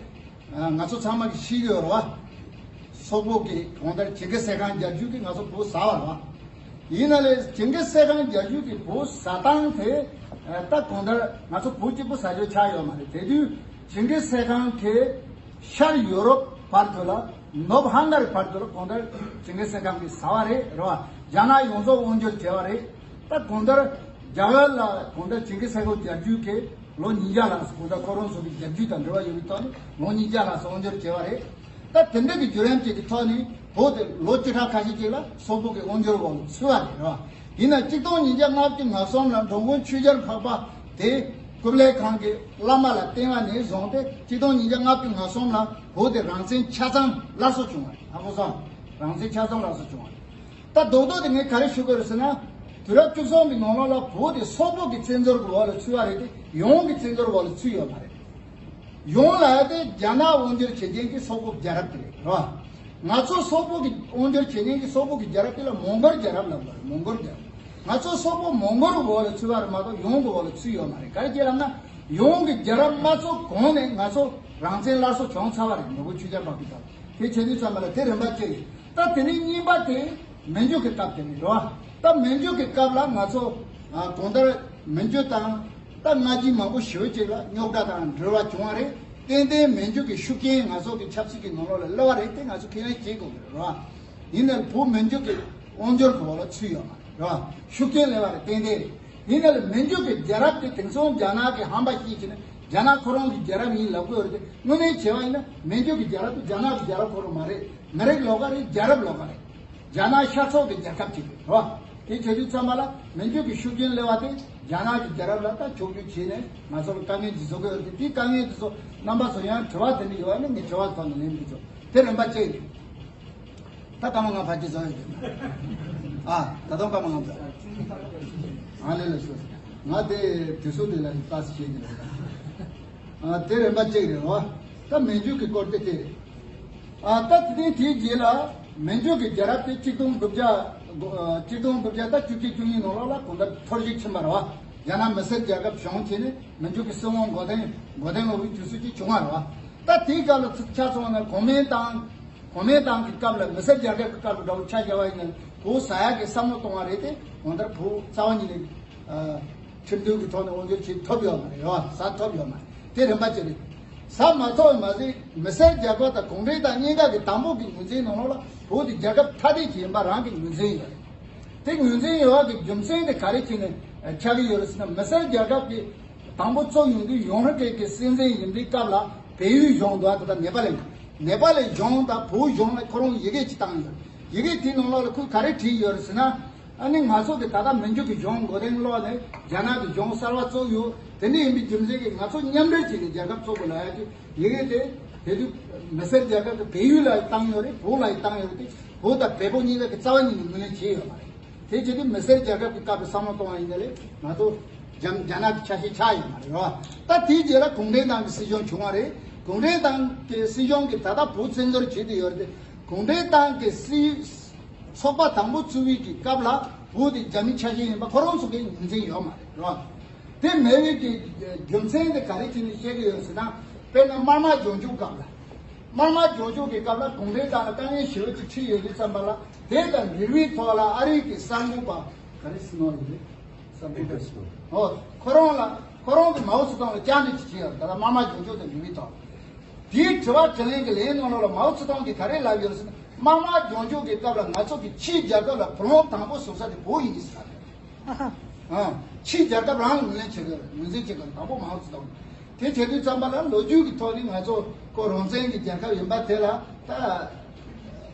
ང་ཚོ་ཚང་མ་གིས་ཤེས་ཀྱི་ཡོད་རེད་བ། སོག་པོ་གི་གང་ལྟར་ཇིང་གི་སེ་ཁང་རྒྱལ་རྒྱུད་ཀྱིས་ང་ཚོ་བོད་ཟ་བ་རེད་བ། ཡིན་ན་ལས་ཇིང་གི་སེ་ཁང་རྒྱལ་རྒྱུད་ཀྱི་བོད་ཟ་སྟངས་དེ་ད་གང་ལྟར་ང་ཚོ་བོད་གཅིག་པུ་ཟ་རྒྱུ་ཆགས་ཡོད་མ་རེད། དེ་དུས་ཇིང་གི་སེ་ཁང་གི་ཤར་ཡོ་རོབ་བར་དུ་ལ། ནུབ་ཧང་ག་རི་བར་དུ་ལ་གང་ལྟར་ཇིང་གི་སེ་ཁང་གིས་ཟ་བ་རེད་རེད་བ། རྒྱ་ནག་ཡོངས་རྫོགས་དབང་སྒྱུར་བྱས་པ་རེད། ད་གང་ལྟར་རྒྱ་གར་ལ་གང་ལྟར་ཇིང་གི་སེ་ཁང་རྒྱལ་རྒྱུད་ཀྱིས་ལོ་ཉིས་བརྒྱ་ལྷག་ཙམ་གང་ལྟར་ཁོ་རང་ཚོ་གི་རྒྱལ་རྒྱུད་དང་འབྲེལ་བ་ཡོད་པའི་ཐོག་ནས་ལོ་ཉིས་བརྒྱ་ལྷག་ཙམ་དབང་སྒྱུར་བྱས་པ་རེད། ད་དེ་འདྲ་གི་བརྒྱུད་རིམ་ཅིག་གི་ཐོག་ནས་བོད་དེ་ལོ་བཅུ་ཕྲག་ཁ་ཤས་ཅིག་ལ་སོག་པོ་གི་དབང་སྒྱུར་འོག་ལ་ཚུད་པ་རེད་རེད་བ། ཡིན་ན་གཅིག་སྟོང་ཉིས་བརྒྱ་ལྔ་བཅུ་ང་གསུམ་ལ་འགྲོ་མགོན་ཆོས་རྒྱལ་འཕགས་པ་དེ་ཀུབ་ལའི་ཁང་གི་བླ་མ་ལ་བསྟེན་པ་ནས་བཟུང་སྟེ་གཅིག་སྟོང་ཉིས་བརྒྱ་ལྔ་བཅུ་ང་གསུམ་ལ་བོད་དེ་རང་བཙན་ཆ་ཚང་སླར་གསོ་བྱུང་བ་རེད། ཧ་གོ་སོང་། རང་བཙན་ཆ་ཚང་སླར་གསོ་བྱུང་བ་རེད། ད་རྡོག་རྡོག་དེ་ངས་ག་རེ་ཞུ་དགོས་རེད་ཟེར་ན། དུས་རབས་བཅུ་གསུམ་པའི་ནང་ལོགས་ལ་བོད་དེ་སོག་པོ་གི་བཙན་འཛུལ་གྱི་འོག་ལ་ཚུད་པ་རེད་དེ་ཡོངས་ཀྱི་བཙན་འཛུལ་འོག་ལ་ཚུད་ཡོད་མ་རེད། ཡོངས་ལ་ཡ་དེ་རྒྱ་ནག་དབང་སྒྱུར་བྱེད་མཁན་གྱི་སོག་པོ་རྒྱལ་རབས་དེ་རེད་རོ། ང་ཚོ་སོག་པོ་གི་དབང་སྒྱུར་བྱེད་མཁན་གྱི་སོག་པོ་གི་རྒྱལ་རབས་དེ་ལ་མོང་གོལ་རྒྱལ་རབས་ལབ་པ་རེད། མོང་གོལ་རྒྱལ་རབས། ང་ཚོ་སོག་པོ་མོང་གོལ་འོག་ལ་ཚུད་པ་རེད་མ་གཏོགས་ཡོངས་ཀྱི་འོག་ལ་ཚུད་ཡོད་མ་རེད། ག་རེ་བྱས་ལབ་ན་ཡོངས་ཀྱི་རྒྱལ་རབས་མ་ཚུགས་གོང་ནས་ང་ཚོ་རང་བཙན་སླར་གསོ་བྱུང་ཚར་བ་རེད། ནོར་བུ་ཆོས་རྒྱལ་འཕགས་པའི་སྐབས་དེ་བྱེད་དུས་ཙམ་པ་ལ་དེ་རིམ་པ་གཅིག་རེད། ད་དེ་ནས་གཉིས་པ་དེ་མན་ཇུ་གི་སྐབས་དེ་རེད་རོ། ད་མན་ཇུ་གི་སྐབས་ལ་ང་ཚོ་ཨ་གང་ལྟར་མན་ཇུ་དང་ད་སྔ་རྗེས་མང་པོ་ཞེ་པོ་ཅིག་ལ་རྙོག་དྲ་དང་འབྲེལ་བ་བྱུང་བ་རེད། ཏན་ཏན་མན་ཇུ་གི་ཤུགས་རྐྱེན་ང་ཚོ་གི་ཆབ་སྲིད་ཀྱི་ནང་ལོགས་ལ་སླེབས་པ་རེད། དེ་ང་ཚོ་ཁས་ལེན་བྱེད་དགོས་ཀྱི་རེད་རོ། ཡིན་ནའང་བོད་མན་ཇུ་གི་དབང་སྒྱུར་གྱི་འོག་ལ་ཚུད་ཡོད་མ་རེད་རོ། ཤུགས་རྐྱེན་སླེབས་པ་རེད། ཏན་ཏན་རེད། ཡིན་ནའང་མན་ཇུ་གི་རྒྱལ་རབས་དེ་དེང་སང་རྒྱ་ནག་གི་ཧམ་པ་བཤད་བྱས་ནས་རྒྱ་ནག་ཁོ་རང་གི་རྒྱལ་རབས་ཡིན་ལབ་དགོས་རེད་དེ། དངོས་གནས་བྱས་པ་ཡིན་ན་མན་ཇུ་གི་རྒྱལ་རབས་དེ་རྒྱ་ནག་གི་རྒྱལ་རབས་ཁོ་རང་མ་རེད། མི་རིགས་ལོགས་ཀ་རེད། རྒྱལ་རབས་ལོགས་ཀ་རེད། རྒྱ་ནག་ཤར་ཕྱོགས་ཀྱི་རྒྱལ་ཁབ་ཅིག་རེད་རོ། དེ་བྱེད་དུས་ཙམ་པ་ལ་མན་ཇུ་གི་ཤུགས་རྐྱེན་སླེབས་པ་དེ་རྒྱ་ནག་གི་རྒྱལ་རབས་ལ་ད་ཕྱོགས་བསྒྱུར་བྱས་ནས་ང་ཚོ་ལ་དཀའ་ངལ་འདི་བཟོ་གི་ཡོད་རེད་དེ། དེའི་དཀའ་ངལ་འདི་ཚོ་རྣམ་པ་ཚོ་ཡང་དྲི་བ་དེ་འདྲ་ཡོད་པ་ནི་ངས་དྲི་བ་ཐོག་ནས་ལན་འདི་ཚོ་དེ་རིམ་པ་གཅིག་རེད། ད་སྐར་མ་ལྔ་ཕལ་ཆེར་རྫོགས་ཡོད་ཀྱི་རེད། ཨ་ད་དུང་སྐར་མ་ལྔ་ཙམ། ཨ་ལེ་ལེ་ཤོད། ང་དེ་དུས་ཚོད་དེ་ལ་ལྟ་ཞིག་བྱེད་ཀྱི་རེད། ཨ་དེ་རིམ་པ་གཅིག་རེད་རོ། ད་མན་ཇུ་གི་སྐོར་དེ་དེ་རེད། ཨ་ད་དེ་ནས་དེའི་རྗེས་ལ་མན་ཇུ་གི་རྒྱལ་རབས་དེ་གཅིག་སྟོང་དགུ་བརྒྱ་གཅིག་སྟོང་དགུ་བརྒྱ་ད་བཅུ་གཅིག་བཅུ་གཉིས་ནང་ལོགས་ལ་གང་ལྟར་འཐོར་ཞིག་ཕྱིན་པ་རེད་བ། རྒྱ་ནག་མི་སེར་རྒྱལ་ཁབ་བྱུང་བྱས་ནས་མན་ཇུ་གི་སྲིད་དབང་འགོ་དོན་འགོ་དོན་འོག་གི་དུས་ཚོད་ཅིག་བྱུང་བ་རེད་བ། ད་དེའི་སྐབས་ལ་ཆ་མཚོན་ན་གོང་མའི་ཏང་གོང་མའི་ཏང་གི་སྐབས་ལ་མི་སེར་རྒྱལ་ཁབ་ཀྱི་སྐབས་ལ་འདྲ་བོ་ཆ་བཞག་པ་ཡིན་ན་བོད་ཟ་ཡག་གི་བསམ་བློ་གཏོང་བ་རེད་དེ། གང་ལྟར་བོད་རྩ་བ་ཉིད་ནས་ཁྲིམས་མཐུན་གྱི་ཐོག་ནས་དབང་སྒྱུར་བྱེད་ཐུབ་ཡོད་མ་རེད་རེད་བ། ཟ་ཐུབ་ཡོད་མ་རེད། དེ་རིམ་པ་གཅིག་རེད། ཟ་མ་ཐུབ་མ་ཟད་མི་སེར་རྒྱལ་ཁབ་དང་གུང་ཁྲན་ཏང་གཉིས་ཀ་གི་དང་པོ་གི་ངོས་འཛིན་ནང་ལོགས་ལ་བོད་དེ་རྒྱལ་ཁབ་ཐ་དད་ཅིག་ཡིན་པ་རང་གི་ངོས་འཛིན་ཡོད་རེད། དེ་ངོས་འཛིན་ཡོད་པ་གི་རྒྱུ་མཚན་དེ་ག་རེ་བྱས་ནས་ཆགས་ཀྱི་ཡོད་རེད་ཟེར་ན། མི་སེར་རྒྱལ་ཁབ་ཀྱི་དང་པོ་བཙུགས་ཡོང་དུས་ཡོངས་ཧྲི་ཀེ་གི་སྲིད་འཛིན་ཡིན་དུས་སྐབས་ལ་བལ་ཡུལ་གཞུང་འདུག་ད་ལྟ་ནེ་པ་ལི། ནེ་པ་ལི་གཞུང་དང་བོད་གཞུང་ལ་ཁོ་རང་ཡི་གེ་ཅིག་བཏང་ཡོད། ཡི་གེ་དེའི་ནང་ལོགས་ལ་ཁོས་ག་རེ་བྲིས་ཡོད་རེད་ཟེར་ན། ཨ་ནི་ང་ཚོ་གི་ད་ལྟ་མན་ཇུ་གི་གཞུང་མགོ་རྟིང་སློག་ནས་རྒྱ་ནག་གི་གཞུང་གསར་པ་བཙུགས་ཡོད། དེ་འདྲ་ཡིན་པའི་རྒྱུ་མཚན་གྱིས་ང་ཚོ་མཉམ་འབྲེལ་བྱས་ནས་རྒྱལ་ཁབ་བཙུགས་དགོས་ལབ་ཡ་གི་ཡི་གེ་དེ་དེ་དུས་མི་སེར་རྒྱལ་ཁབ་ཀྱི་བལ་ཡུལ་ལ་བཏང་ཡོད་རེད། བོད་ལ་བཏང་ཡོད་རེད་དེ། བོད་དང་བལ་པོ་གཉིས་ཀ་གི་རྩ་བ་ཉིད་ནས་ངོས་ལེན་བྱས་ཡོད་མ་རེད། དེ་བྱས་དུས་མི་སེར་རྒྱལ་ཁབ་ཀྱི་སྐབས་ལ་བསམ་བློ་གཏོང་བ་ཡིན་ན་ལས་ང་ཚོ་རྒྱ་རྒྱ་ནག་གི་ཆ་ཤས་ཆགས་ཡོད་མ་རེད་རོ། ད་དེའི་རྗེས་ལ་གུང་ཁྲན་ཏང་གི་སྲིད་གཞུང་བྱུང་བ་རེད། གུང་ཁྲན་ཏང་གི་སྲིད་གཞུང་གིས་ད་ལྟ་བོད་བཙན་འཛུལ་བྱེད་དུ་ཡོད་རེད་དེ། གུང་ཁྲན་ཏང་གི་སྲིད་ཚོགས་པ་དང་པོ་བཙུགས་པའི་གི་སྐབས་ལ་བོད་དེ་རྒྱ་མིའི་ཆ་ཤས་ཡིན་པ་ཁོ་རང་ཚོ་གིས་ངོས་འཛིན་ཡོད་མ་རེད་རོ། དེ་མེད་པའི་གི་རྒྱུ་མཚན་དེ་ག་རེ་བྱས་ནས་བཤད་ཀྱི་ཡོད་ཟེར་ན། དཔེར་ན་དམར་དམག་རྒྱང་ཤོག་སྐབས་ལ། དམར་དམག་རྒྱང་ཤོག་གི་སྐབས་ལ་གུང་ཁྲན་ཏང་ལ་དཀའ་ངལ་ཞེ་པོ་ཅིག་འཕྲད་ཡོད་དུས་ཙམ་པ་ལ། དེ་དང་འབྲེལ་བའི་ཐོག་ལ་ཨ་རི་གི་གསར་འགོད་པ་ག་རེ་ཟེར་ནོ་ཡིན་རེད། གསར་འགོད་པ་ཟེར་ནོ། ཨོ་ཁོ་རང་ལ་ཁོ་རང་གི་མའོ་ཙེ་ཏུང་ལ་བཅར་འདྲི་ཅིག་བྱས་ཡོད། ད་ལྟ་དམར་དམག་རྒྱང་ཤོག་དང་འབྲེལ་བའི་ཐོག་དེའི་དྲི་བ་དྲིས་ལན་གྱི་ལན་ནང་ལོགས་ལ་མའོ་ཙེ་ཏུང་གིས་ག་རེ་ལབ་ཡོད་ཟེར་ན། དམག་དམངས་ལྗོངས་རྒྱུགས་ཀྱི་སྐབས་ལ་ང་ཚོ་གི་ཕྱིའི་རྒྱལ་ཁབ་ལ་བུ་ལོན་དང་པོ་ཟུག་ས་དེ་བོད་ཡིན་ཟེར་བ་རེད། ཨ་ཧ། ཨ། ཕྱིའི་རྒྱལ་ཁབ་རང་ངོས་ལེན་བྱེད་དགོས། ངོས་འཛིན་བྱེད་དགོས། དང་པོ་མའོ་ཙེ་ཏུང་། དེ་བྱེད་དུས་ཙམ་པ་ལ་ལོ་རྒྱུས་ཀྱི་ཐོག་ནས་ང་ཚོ་ཁོ་རང་བཙན་གྱི་རྒྱལ་ཁབ་ཡིན་པ་དེ་ལ་ད་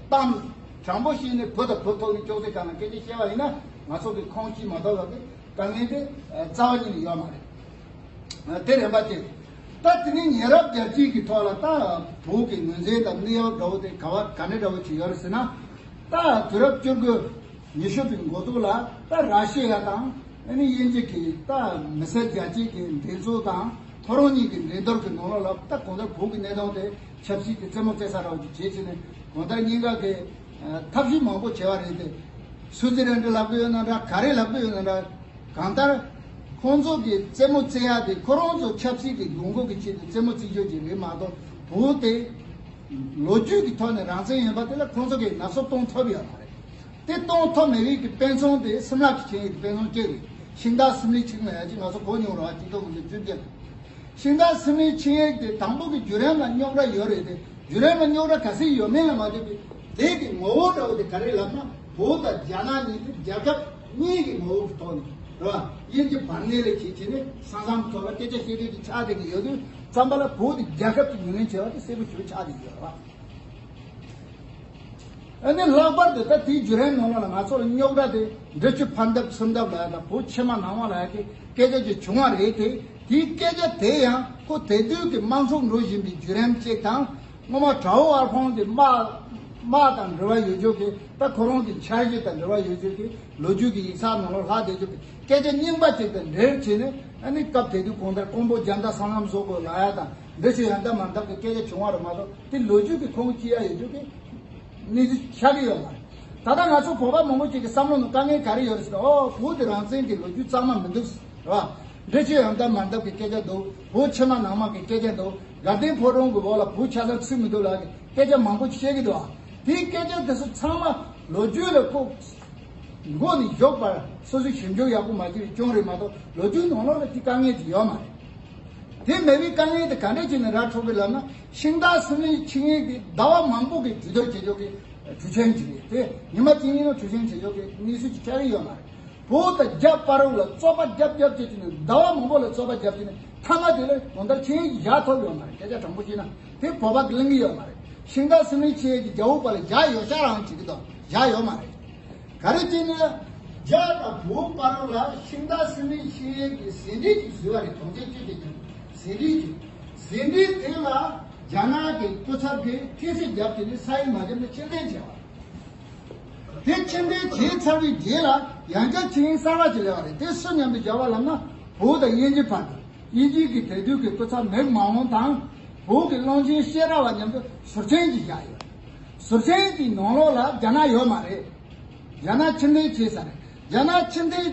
གཏམ་དྲང་པོ་བཤད་ནས་བུ་དང་བུ་ཐོག་ནས་ཅོག་ཙེ་སྒང་ལ་སྐད་ཆ་བཤད་པ་ཡིན་ན། ང་ཚོ་གི་ཁོང་ཅིས་མ་གཏོགས་ལ་དེ་དཀའ་ངལ་དེ་རྩ་བ་ཉིད་ནས་ཡོད་མ་རེད། དེ་རེད་པ། དེ་ད་དེ་ནས་ཉེ་རབས་རྒྱལ་སྤྱིའི་གི་ཐོག་ལ་ད་བོད་ཀྱི་ངོས་འཛིན་དང་གནས་བབ་འདྲ་བོ་དེ་ག་བ་ག་འདྲ་འདྲ་བོ་ཅིག་ཡོད་རེད་ཟེར་ན། ད་དུས་རབས་བཅུ་དགུ་ཉི་ཤུ་པའི་འགོ་ཐོག་ལ་ད་ར་ཤི་ཡ་དང་ཨ་ནི་དབྱིན་ཇི་གི་ད་མི་སེར་རྒྱལ་སྤྱིའི་གི་འགྲན་རྩོད་དང་ཁོ་རང་གཉིས་ཀྱི་འགྲན་བསྡུར་གྱི་ནང་ལོགས་ལ་ད་གང་ལྟར་བོད་ཀྱི་གནས་སྟངས་དེ་ཆབ་སྲིད་ཀྱི་རྩེད་མོ་རྩེ་ས་འདྲ་བོ་ཅིག་བྱེད་བྱས་ནས། གང་ལྟར་གཉིས་ཀ་གི་ཐབས་ཤེས་མང་པོ་བྱས་པ་རེད་དེ། སུའུ་ཙི་ལན་ཌི་ལབ་གི་ཡོད་ན་འདྲ། ག་རེ་ལབ་གི་ཡོད་ན་འདྲ། གང་ལྟར་ཁོང་ཚོ་གི་རྩེད་མོ་རྩེ་ཡ་དེ་ཁོ་རང་ཚོ་ཆབ་སྲིད་ཀྱི་དགོས་མཁོ་གི་ཆེད་དུ་རྩེད་མོ་རྩེ་རྒྱུ་ཅིག་རེད་མ་གཏོགས། བོད་དེ་ལོ་རྒྱུས་ཀྱི་ཐོག་ནས་རང་བཙན་ཡིན་པ་དེ་ལ་ཁོང་ཚོ་གིས་ནག་སུབ་གཏོང་ཐུབ་ཡོད་མ་རེད། དེ་གཏོང་ཐུབ་མེད་པའི་གི་དཔེ་མཚོན་དེ་སིམ་ལ་གི་ཆིངས་ཡིག་གི་དཔེ་མཚོན་གཅིག་རེད། ཤིང་རྟ་སིམ་ལའི་ཆིངས་ལབ་ཡ་ཅིག་ང་ཚོ་གོ་མྱོང་རེད་བ། གཅིག་སྟོང་དགུ་བརྒྱ་བཅུ་བརྒྱད། ཤིང་རྟ་སིམ་ལའི་ཆིངས་ཡིག་དེ་དང་པོ་གི་བརྒྱུད་རིམ་ལ་རྙོག་དྲ་ཡོད་རེད་དེ། བརྒྱུད་རིམ་ལ་རྙོག་དྲ་ག་ཚོད་ཡོད་མེད་ལ་མ་ལྟོས་པའི་དེ་གི་ངོ་བོ་འདྲ་བོ་དེ་ག་རེ་ལབ་ན། བོད་དང་རྒྱ་ནག་གཉིས་དེ་རྒྱལ་ཁབ་གཉིས་ཀྱི་ངོ་བོ་གི་ཐོག་ནས་རེད་བ། དབྱིན་ཇི་བར་གནས་ལས་བྱེད་བྱས་ནས་ས་མཚམས་ཐོག་ལ་སྐད་ཆ་བཤད་དུས་ཀྱི་ཆགས་བསྡད་ཀྱི་ཡོད་དུས་ཙམ་པ་ལ། བོད་དེ་རྒྱལ་ཁབ་ཀྱི་ངོས་ལེན་བྱས་པ་དེ་གསལ་པོ་ཞེ་པོ་ཆགས་བསྡད་ཀྱི་ཡོད་རེད་བ། ཨ་ནི་ལྷག་པར་དུ་ད་དེའི་བརྒྱུད་རིམ་ནང་ལོགས་ལ་ང་ཚོ་ལ་རྙོག་དྲ་དེ་འབྲི་ཆུ་ཕར་འདེབས་ཚུར་འདེབས་ལབ་ཡ་དང་བོད་ཕྱི་མ་ནང་མ་ལབ་ཡ་གི་སྐད་ཆ་ཅིག་བྱུང་བ་རེད་དེ། དེའི་སྐད་ཆ་དེ་ཡང་ཁོ་དེ་དུས་ཀྱི་དམག་འཁྲུག་འགྲོ་བཞིན་པའི་བརྒྱུད་རིམ་གཅིག་དང་། སྔོན་མ་དགྲ་བོ་དབར་ཁོང་དེ་དམག་དམག་དང་འབྲེལ་བ་ཡོད་རྒྱུ་གི་ད་ཁོ་རང་གི་འཆར་གཞི་དང་འབྲེལ་བ་ཡོད་རྒྱུ་གི་ལོ་རྒྱུས་ཀྱི་ཡིག་ཚགས་ནང་ལོགས་ལྷག་བསྡད་རྒྱུ་གི་སྐད་ཆ་རྙིང་པ་ཅིག་དང་འབྲེལ་བྱས་ནས། ཨ་ནི་སྐབས་དེ་དུས་གང་ལྟར་ཀོང་པོ་རྒྱ་མདའ་སྲང་ལམ་བཟོ་དགོས་ལབ་ཡ་དང་འབྲི་ཆུ་ཡར་འདབས་མར་འདེབས་ཀྱི་སྐད་ཆ་བྱུང་བ་རེད་མ་གཏོགས། དེ་ལོ་རྒྱུས་ཀྱི་ཁུངས་སྐྱེལ་ཡ་ཡོད་རྒྱུ་གི་གནས་ཚུལ་ཆགས་ཀྱི་ཡོད་མ་རེད། ད་ལྟ་ང་ཚོ་བོད་པ་མང་པོ་ཅིག་གི་བསམ་བློ་ནང་དཀའ་ངལ་ག་རེ་ཡོད་རེད་ཟེར་ན། ཨོ་བོད་དེ་རང་བཙན་གྱི་ལོ་རྒྱུས་གཙང་མ་མི་འདུག་རེད་བ། འབྲི་ཆུ་ཡར་འདབས་མར་འདེབས་ཀྱི་སྐད་ཆ་འདུག་བོད་ཕྱི་མ་ནང་མ་གི་སྐད་ཆ་འདུག་དགའ་ལྡན་ཕོ་བྲང་གི་འོག་ལ་བོད་ཆ་ཚང་ཚུད་མི་འདུག་ལབ་ཀྱི་སྐད་ཆ་མང་པོ་ཅིག་བཤད་ཀྱི་འདུག་བ། དེའི་སྐད་ཆ་དེ་ཚོ་ཚང་མ་ལོ་རྒྱུས་ལ་ཁོ་མགོ་ནས་གཞོགས་བར་སོ་སོས་ཞིབ་འཇུག་ཡག་པོ་མ་བྱས་པའི་རྐྱེན་རེད་མ་གཏོགས། ལོ་རྒྱུས་ནང་ལོགས་ལ་དེ་དཀའ་ངལ་དེ་ཡོད་མ་རེད། དེ་མེད་པའི་དཀའ་ངལ་དེ་ག་འདྲ་བྱས་ནས་ར་འཕྲོད་ཀྱི་ལབ་ན། ཤིང་རྟ་སིམ་ལའི་ཆིངས་ཡིག་དེ་ཟླ་བ་མང་པོ་གི་གྲོས་བསྡུར་བྱེད་ཕྱོགས་ཀྱི་གྲོས་ཆོད་ཅིག་རེད་དེ། ཉི་མ་གཅིག་གཉིས་ནང་གྲོས་ཆོད་བྱེད་ཕྱོགས་ཀྱི་གནས་ཚུལ་ཅིག་ཆགས་ཀྱི་ཡོད་མ་རེད། བོད་དང་རྒྱ་བར་ལ་རྩོད་པ་རྒྱབ་རྒྱབ་བྱས་ནས། ཟླ་བ་མང་པོ་ལ་རྩོད་པ་རྒྱབ་བྱས་ནས། མཐའ་མ་དེ་ལ་གང་ལྟར་ཆིངས་ཡིག་བཞག་ཐུབ་ཡོད་མ་རེད། སྐད་ཆ་དྲང་པོ་བཤད་ན་དེ་བོད་པ་གིས་ལེན་གྱི་ཡོད་མ་རེད། ཤིང་རྟ་སིམ་ལའི་ཆིངས་ཡིག་དེ་རྒྱ་བོད་བར་ལ་བཞག་ཡོད་ཤག་རང་བྱེད་ཀྱི་འདུག་བཞག་ཡོད་མ་རེད། ག་རེ་བྱས་ནས་རྒྱ་དང་བོད་བར་ལ་ཤིང་རྟ་སིམ་ལའི་ཆིངས་ཡིག་གི་ཟིན་བྲིས་ཅིག་བཟོས་པ་རེད། དོན་ཚན་བཅུ་བཅུ་ཅན་ཟིན་བྲིས་ཅིག་ཟིན་བྲིས་དེ་ལ་རྒྱ་ནག་གི་སྐུ་ཚབ་ཀྱིས་ཁྲིག་སེ་བརྒྱབ་བྱས་ནས་ས་ཡིག་མ་བརྒྱབ་ནས་ཕྱིར་འཐེན་བྱས་པ་རེད། དེ་ཕྱིར་འཐེན་བྱས་ཚར་བའི་རྗེས་ལ་ཡང་བསྐྱར་ཆིངས་ཡིག་གསར་པ་ཅིག་སླེབས་པ་རེད། དེ་སུ་མཉམ་དུ་བཞག་པ་ལབ་ན། བོད་དང་དབྱིན་ཇི་བར་དུ། དབྱིན་ཇི་གི་དེ་དུས་ཀྱི་སྐུ་ཚབ་མེག་མ་ཧོང་དང་། བོད་ཀྱི་བློན་ཆེན་ཤེས་རབ་པ་མཉམ་དུ་ཟུར་མཆན་ཅིག་བཞག་ཡོད། ཟུར་མཆན་དེའི་ནང་ལོགས་ལ་རྒྱ་ནག་ཡོད་མ་རེད། རྒྱ་ནག་ཕྱིར་འཐེན་བྱས་ཚར་རེད། རྒྱ་ནག་ཕྱིར་འཐེན་བྱས་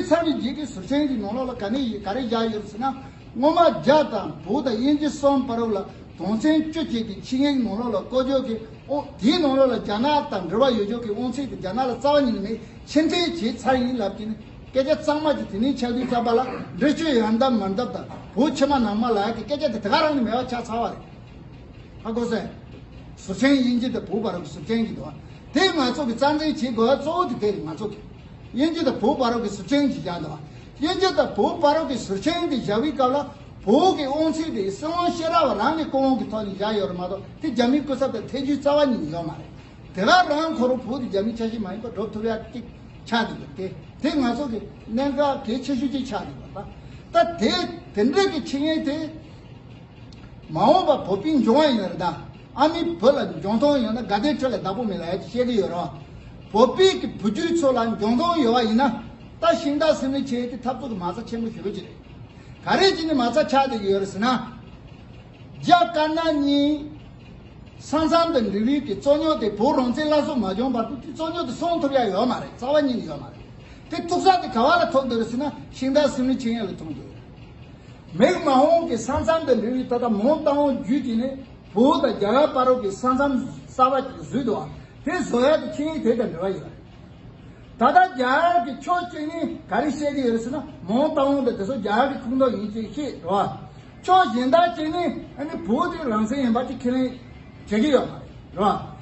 ཚར་བའི་རྗེས་ཀྱི་ཟུར་མཆན་གྱི་ནང་ལོགས་ལ་ག་ནས་ཡིན་ག་རེ་བཞག་ཡོད་ཟེར་ན། སྔོན་མ་རྒྱ་དང་བོད་དང་དབྱིན་ཇི་གསུམ་བར་ལ་དོན་ཚན་བཅུ་བཅུ་གི་ཆིངས་ཡིག་ནང་ལོགས་ལ་བཀོད་ཕྱོགས་ཀྱི། ཨོ་དེའི་ནང་ལོགས་ལ་རྒྱ་ནག་དང་འབྲེལ་བ་ཡོད་ཕྱོགས་ཀྱི་དབང་ཚད་དེ་རྒྱ་ནག་ལ་རྩ་བ་ཉིད་ནས་མེད། ཕྱིར་འཐེན་བྱས་ཚར་ཡིན་ལབ་ཀྱི་ནི་སྐད་ཆ་གཙང་མ་ཅིག་དེ་ནས་ཆགས་དུས་ཙམ་པ་ལ། འབྲི་ཆུ་ཡར་འདབས་མར་འདབས་དང་བོད་ཕྱི་མ་ནང་མ་ལབ་ཀྱི་སྐད་ཆ་དེ་དེ་ག་རང་ནས་མེད་པ་ཆགས་ཚར་བ་རེད། ཧ་གོ་སོང་། ཟུར་མཆན་དབྱིན་ཇི་དང་བོད་བར་གྱི་ཟུར་མཆན་གྱི་འདུག་བ། དེ་ང་ཚོ་གིས་རྩ་འཛིན་བྱེད་དགོས་པ་གཙོ་བོ་དེ་དེ་རེད། ང་ཚོ་གིས་དབྱིན་ཇི་དང་བོད་བར་གྱི་ཟུར་མཆན་ཅིག་བཞག་འདུག་བ། དབྱིན་ཇི་དང་བོད་བར་གྱི་ཟུར་མཆན་དེ་བཞག་པའི་སྐབས་ལ་བོད་ཀྱི་དབང་ཚད་དེ་སྲིད་དབང་ཤེས་རབ་པ་རང་གི་སྐུ་དབང་གི་ཐོག་ནས་བཞག་ཡོད་རེད་མ་གཏོགས། དེ་རྒྱ་མིའི་སྐུ་ཚབ་དང་ཐད་རྒྱུའི་རྩ་བ་ཉིད་ནས་ཡོད་མ་རེད། དེ་ག་རང་ཁོ་རང་བོད་དེ་རྒྱ་མིའི་ཆ་ཤས་མ་ཡིན་པ་སྒྲུབ་ཐུབ་ཡ་གཅིག་ཆགས་འདུག་པ། དེ་དེ་ང་ཚོ་གི་གནད་འགག་གལ་ཆེ་ཤོས་གཅིག་ཆགས་འདུག་པ། ད་དེ་དེ་འདྲ་གི་ཆིངས་ཡིག་དེ། མ་འོངས་པ་བོད་པའི་འབྱུང་བ་ཡིན་ན་རེད་ད། ཨ་མའི་བུ་ལ་འབྱུང་ཐང་ཡོད་ན་དགའ་ལྡན་ཁྲི་ལ་བདག་པོ་མེད་ལབ་ཡ་ཅིག་བཤད་ཀྱི་ཡོད་རེད་བ། བོད་པའི་གི་བུ་རྒྱུད་ཚོ་ལ་འབྱུང་ཐང་ཡོད་པ་ཡིན་ན། ད་ཤིང་རྟ་སིམ་ལའི་ཆིངས་ཡིག་དེ་འཐབ་རྩོད་ཀྱི་མ་རྩ་ཆེན་པོ་ཞེ་པོ་ཅིག་རེད། ག་རེ་བྱས་ནས་མ་རྩ་ཆགས་བསྡད་ཀྱི་ཡོད་རེད་ཟེར་ན། རྒྱ་དཀར་ནག་གཉིས་ས་མཚམས་དང་འབྲེལ་བའི་གི་རྩོད་རྙོག་དེ་བོད་རང་བཙན་སླར་གསོ་མ་བྱུང་བར་དུ་དེ་རྩོད་རྙོག་དེ་སོང་ཐུབ་ཡ་ཡོད་མ་རེད། རྩ་བ་ཉིད་ནས་ཡོད་མ་རེད། དེ་ཐུག་ས་དེ་ག་བ་ལ་ཐུག་འདུག་རེད་ཟེར་ན། ཤིང་རྟ་སིམ་ལའི་ཆིངས་ཡིག་ལ་ཐུག་འདུག་རེད། མེག་མ་ཧོང་གི་ས་མཚམས་དང་འབྲེལ་བའི་ད་ལྟ་མོན་རྟ་དབང་བརྒྱུད་དེ་ནས་བོད་དང་རྒྱ་གར་བར་གྱི་ས་མཚམས་གསར་པ་ཅིག་བཟོས་འདུག་བ། དེ་བཟོ་ཡ་དེ་ཆིངས་ཡིག་དེ་དང་འབྲེལ་བ་ཡོད་རེད། ད་ལྟ་རྒྱ་གར་གྱི་ཕྱོགས་གཅིག་ནས་ག་རེ་བཤད་ཀྱི་ཡོད་རེད་ཟེར་ན། མོན་རྟ་དབང་དེ་དེ་ཚོ་རྒྱ་གར་གྱི་ཁོངས་གཏོགས་ཡིན་ཅེས་བཤད་རེད་བ། ཕྱོགས་གཞན་དག་ཅིག་ནས་ཨ་ནི་བོད་དེ་རང་བཙན་ཡིན་པ་ཅིག་ཁས་ལེན་བྱེད་ཀྱི་ཡོད་མ་རེད། རེད་བ།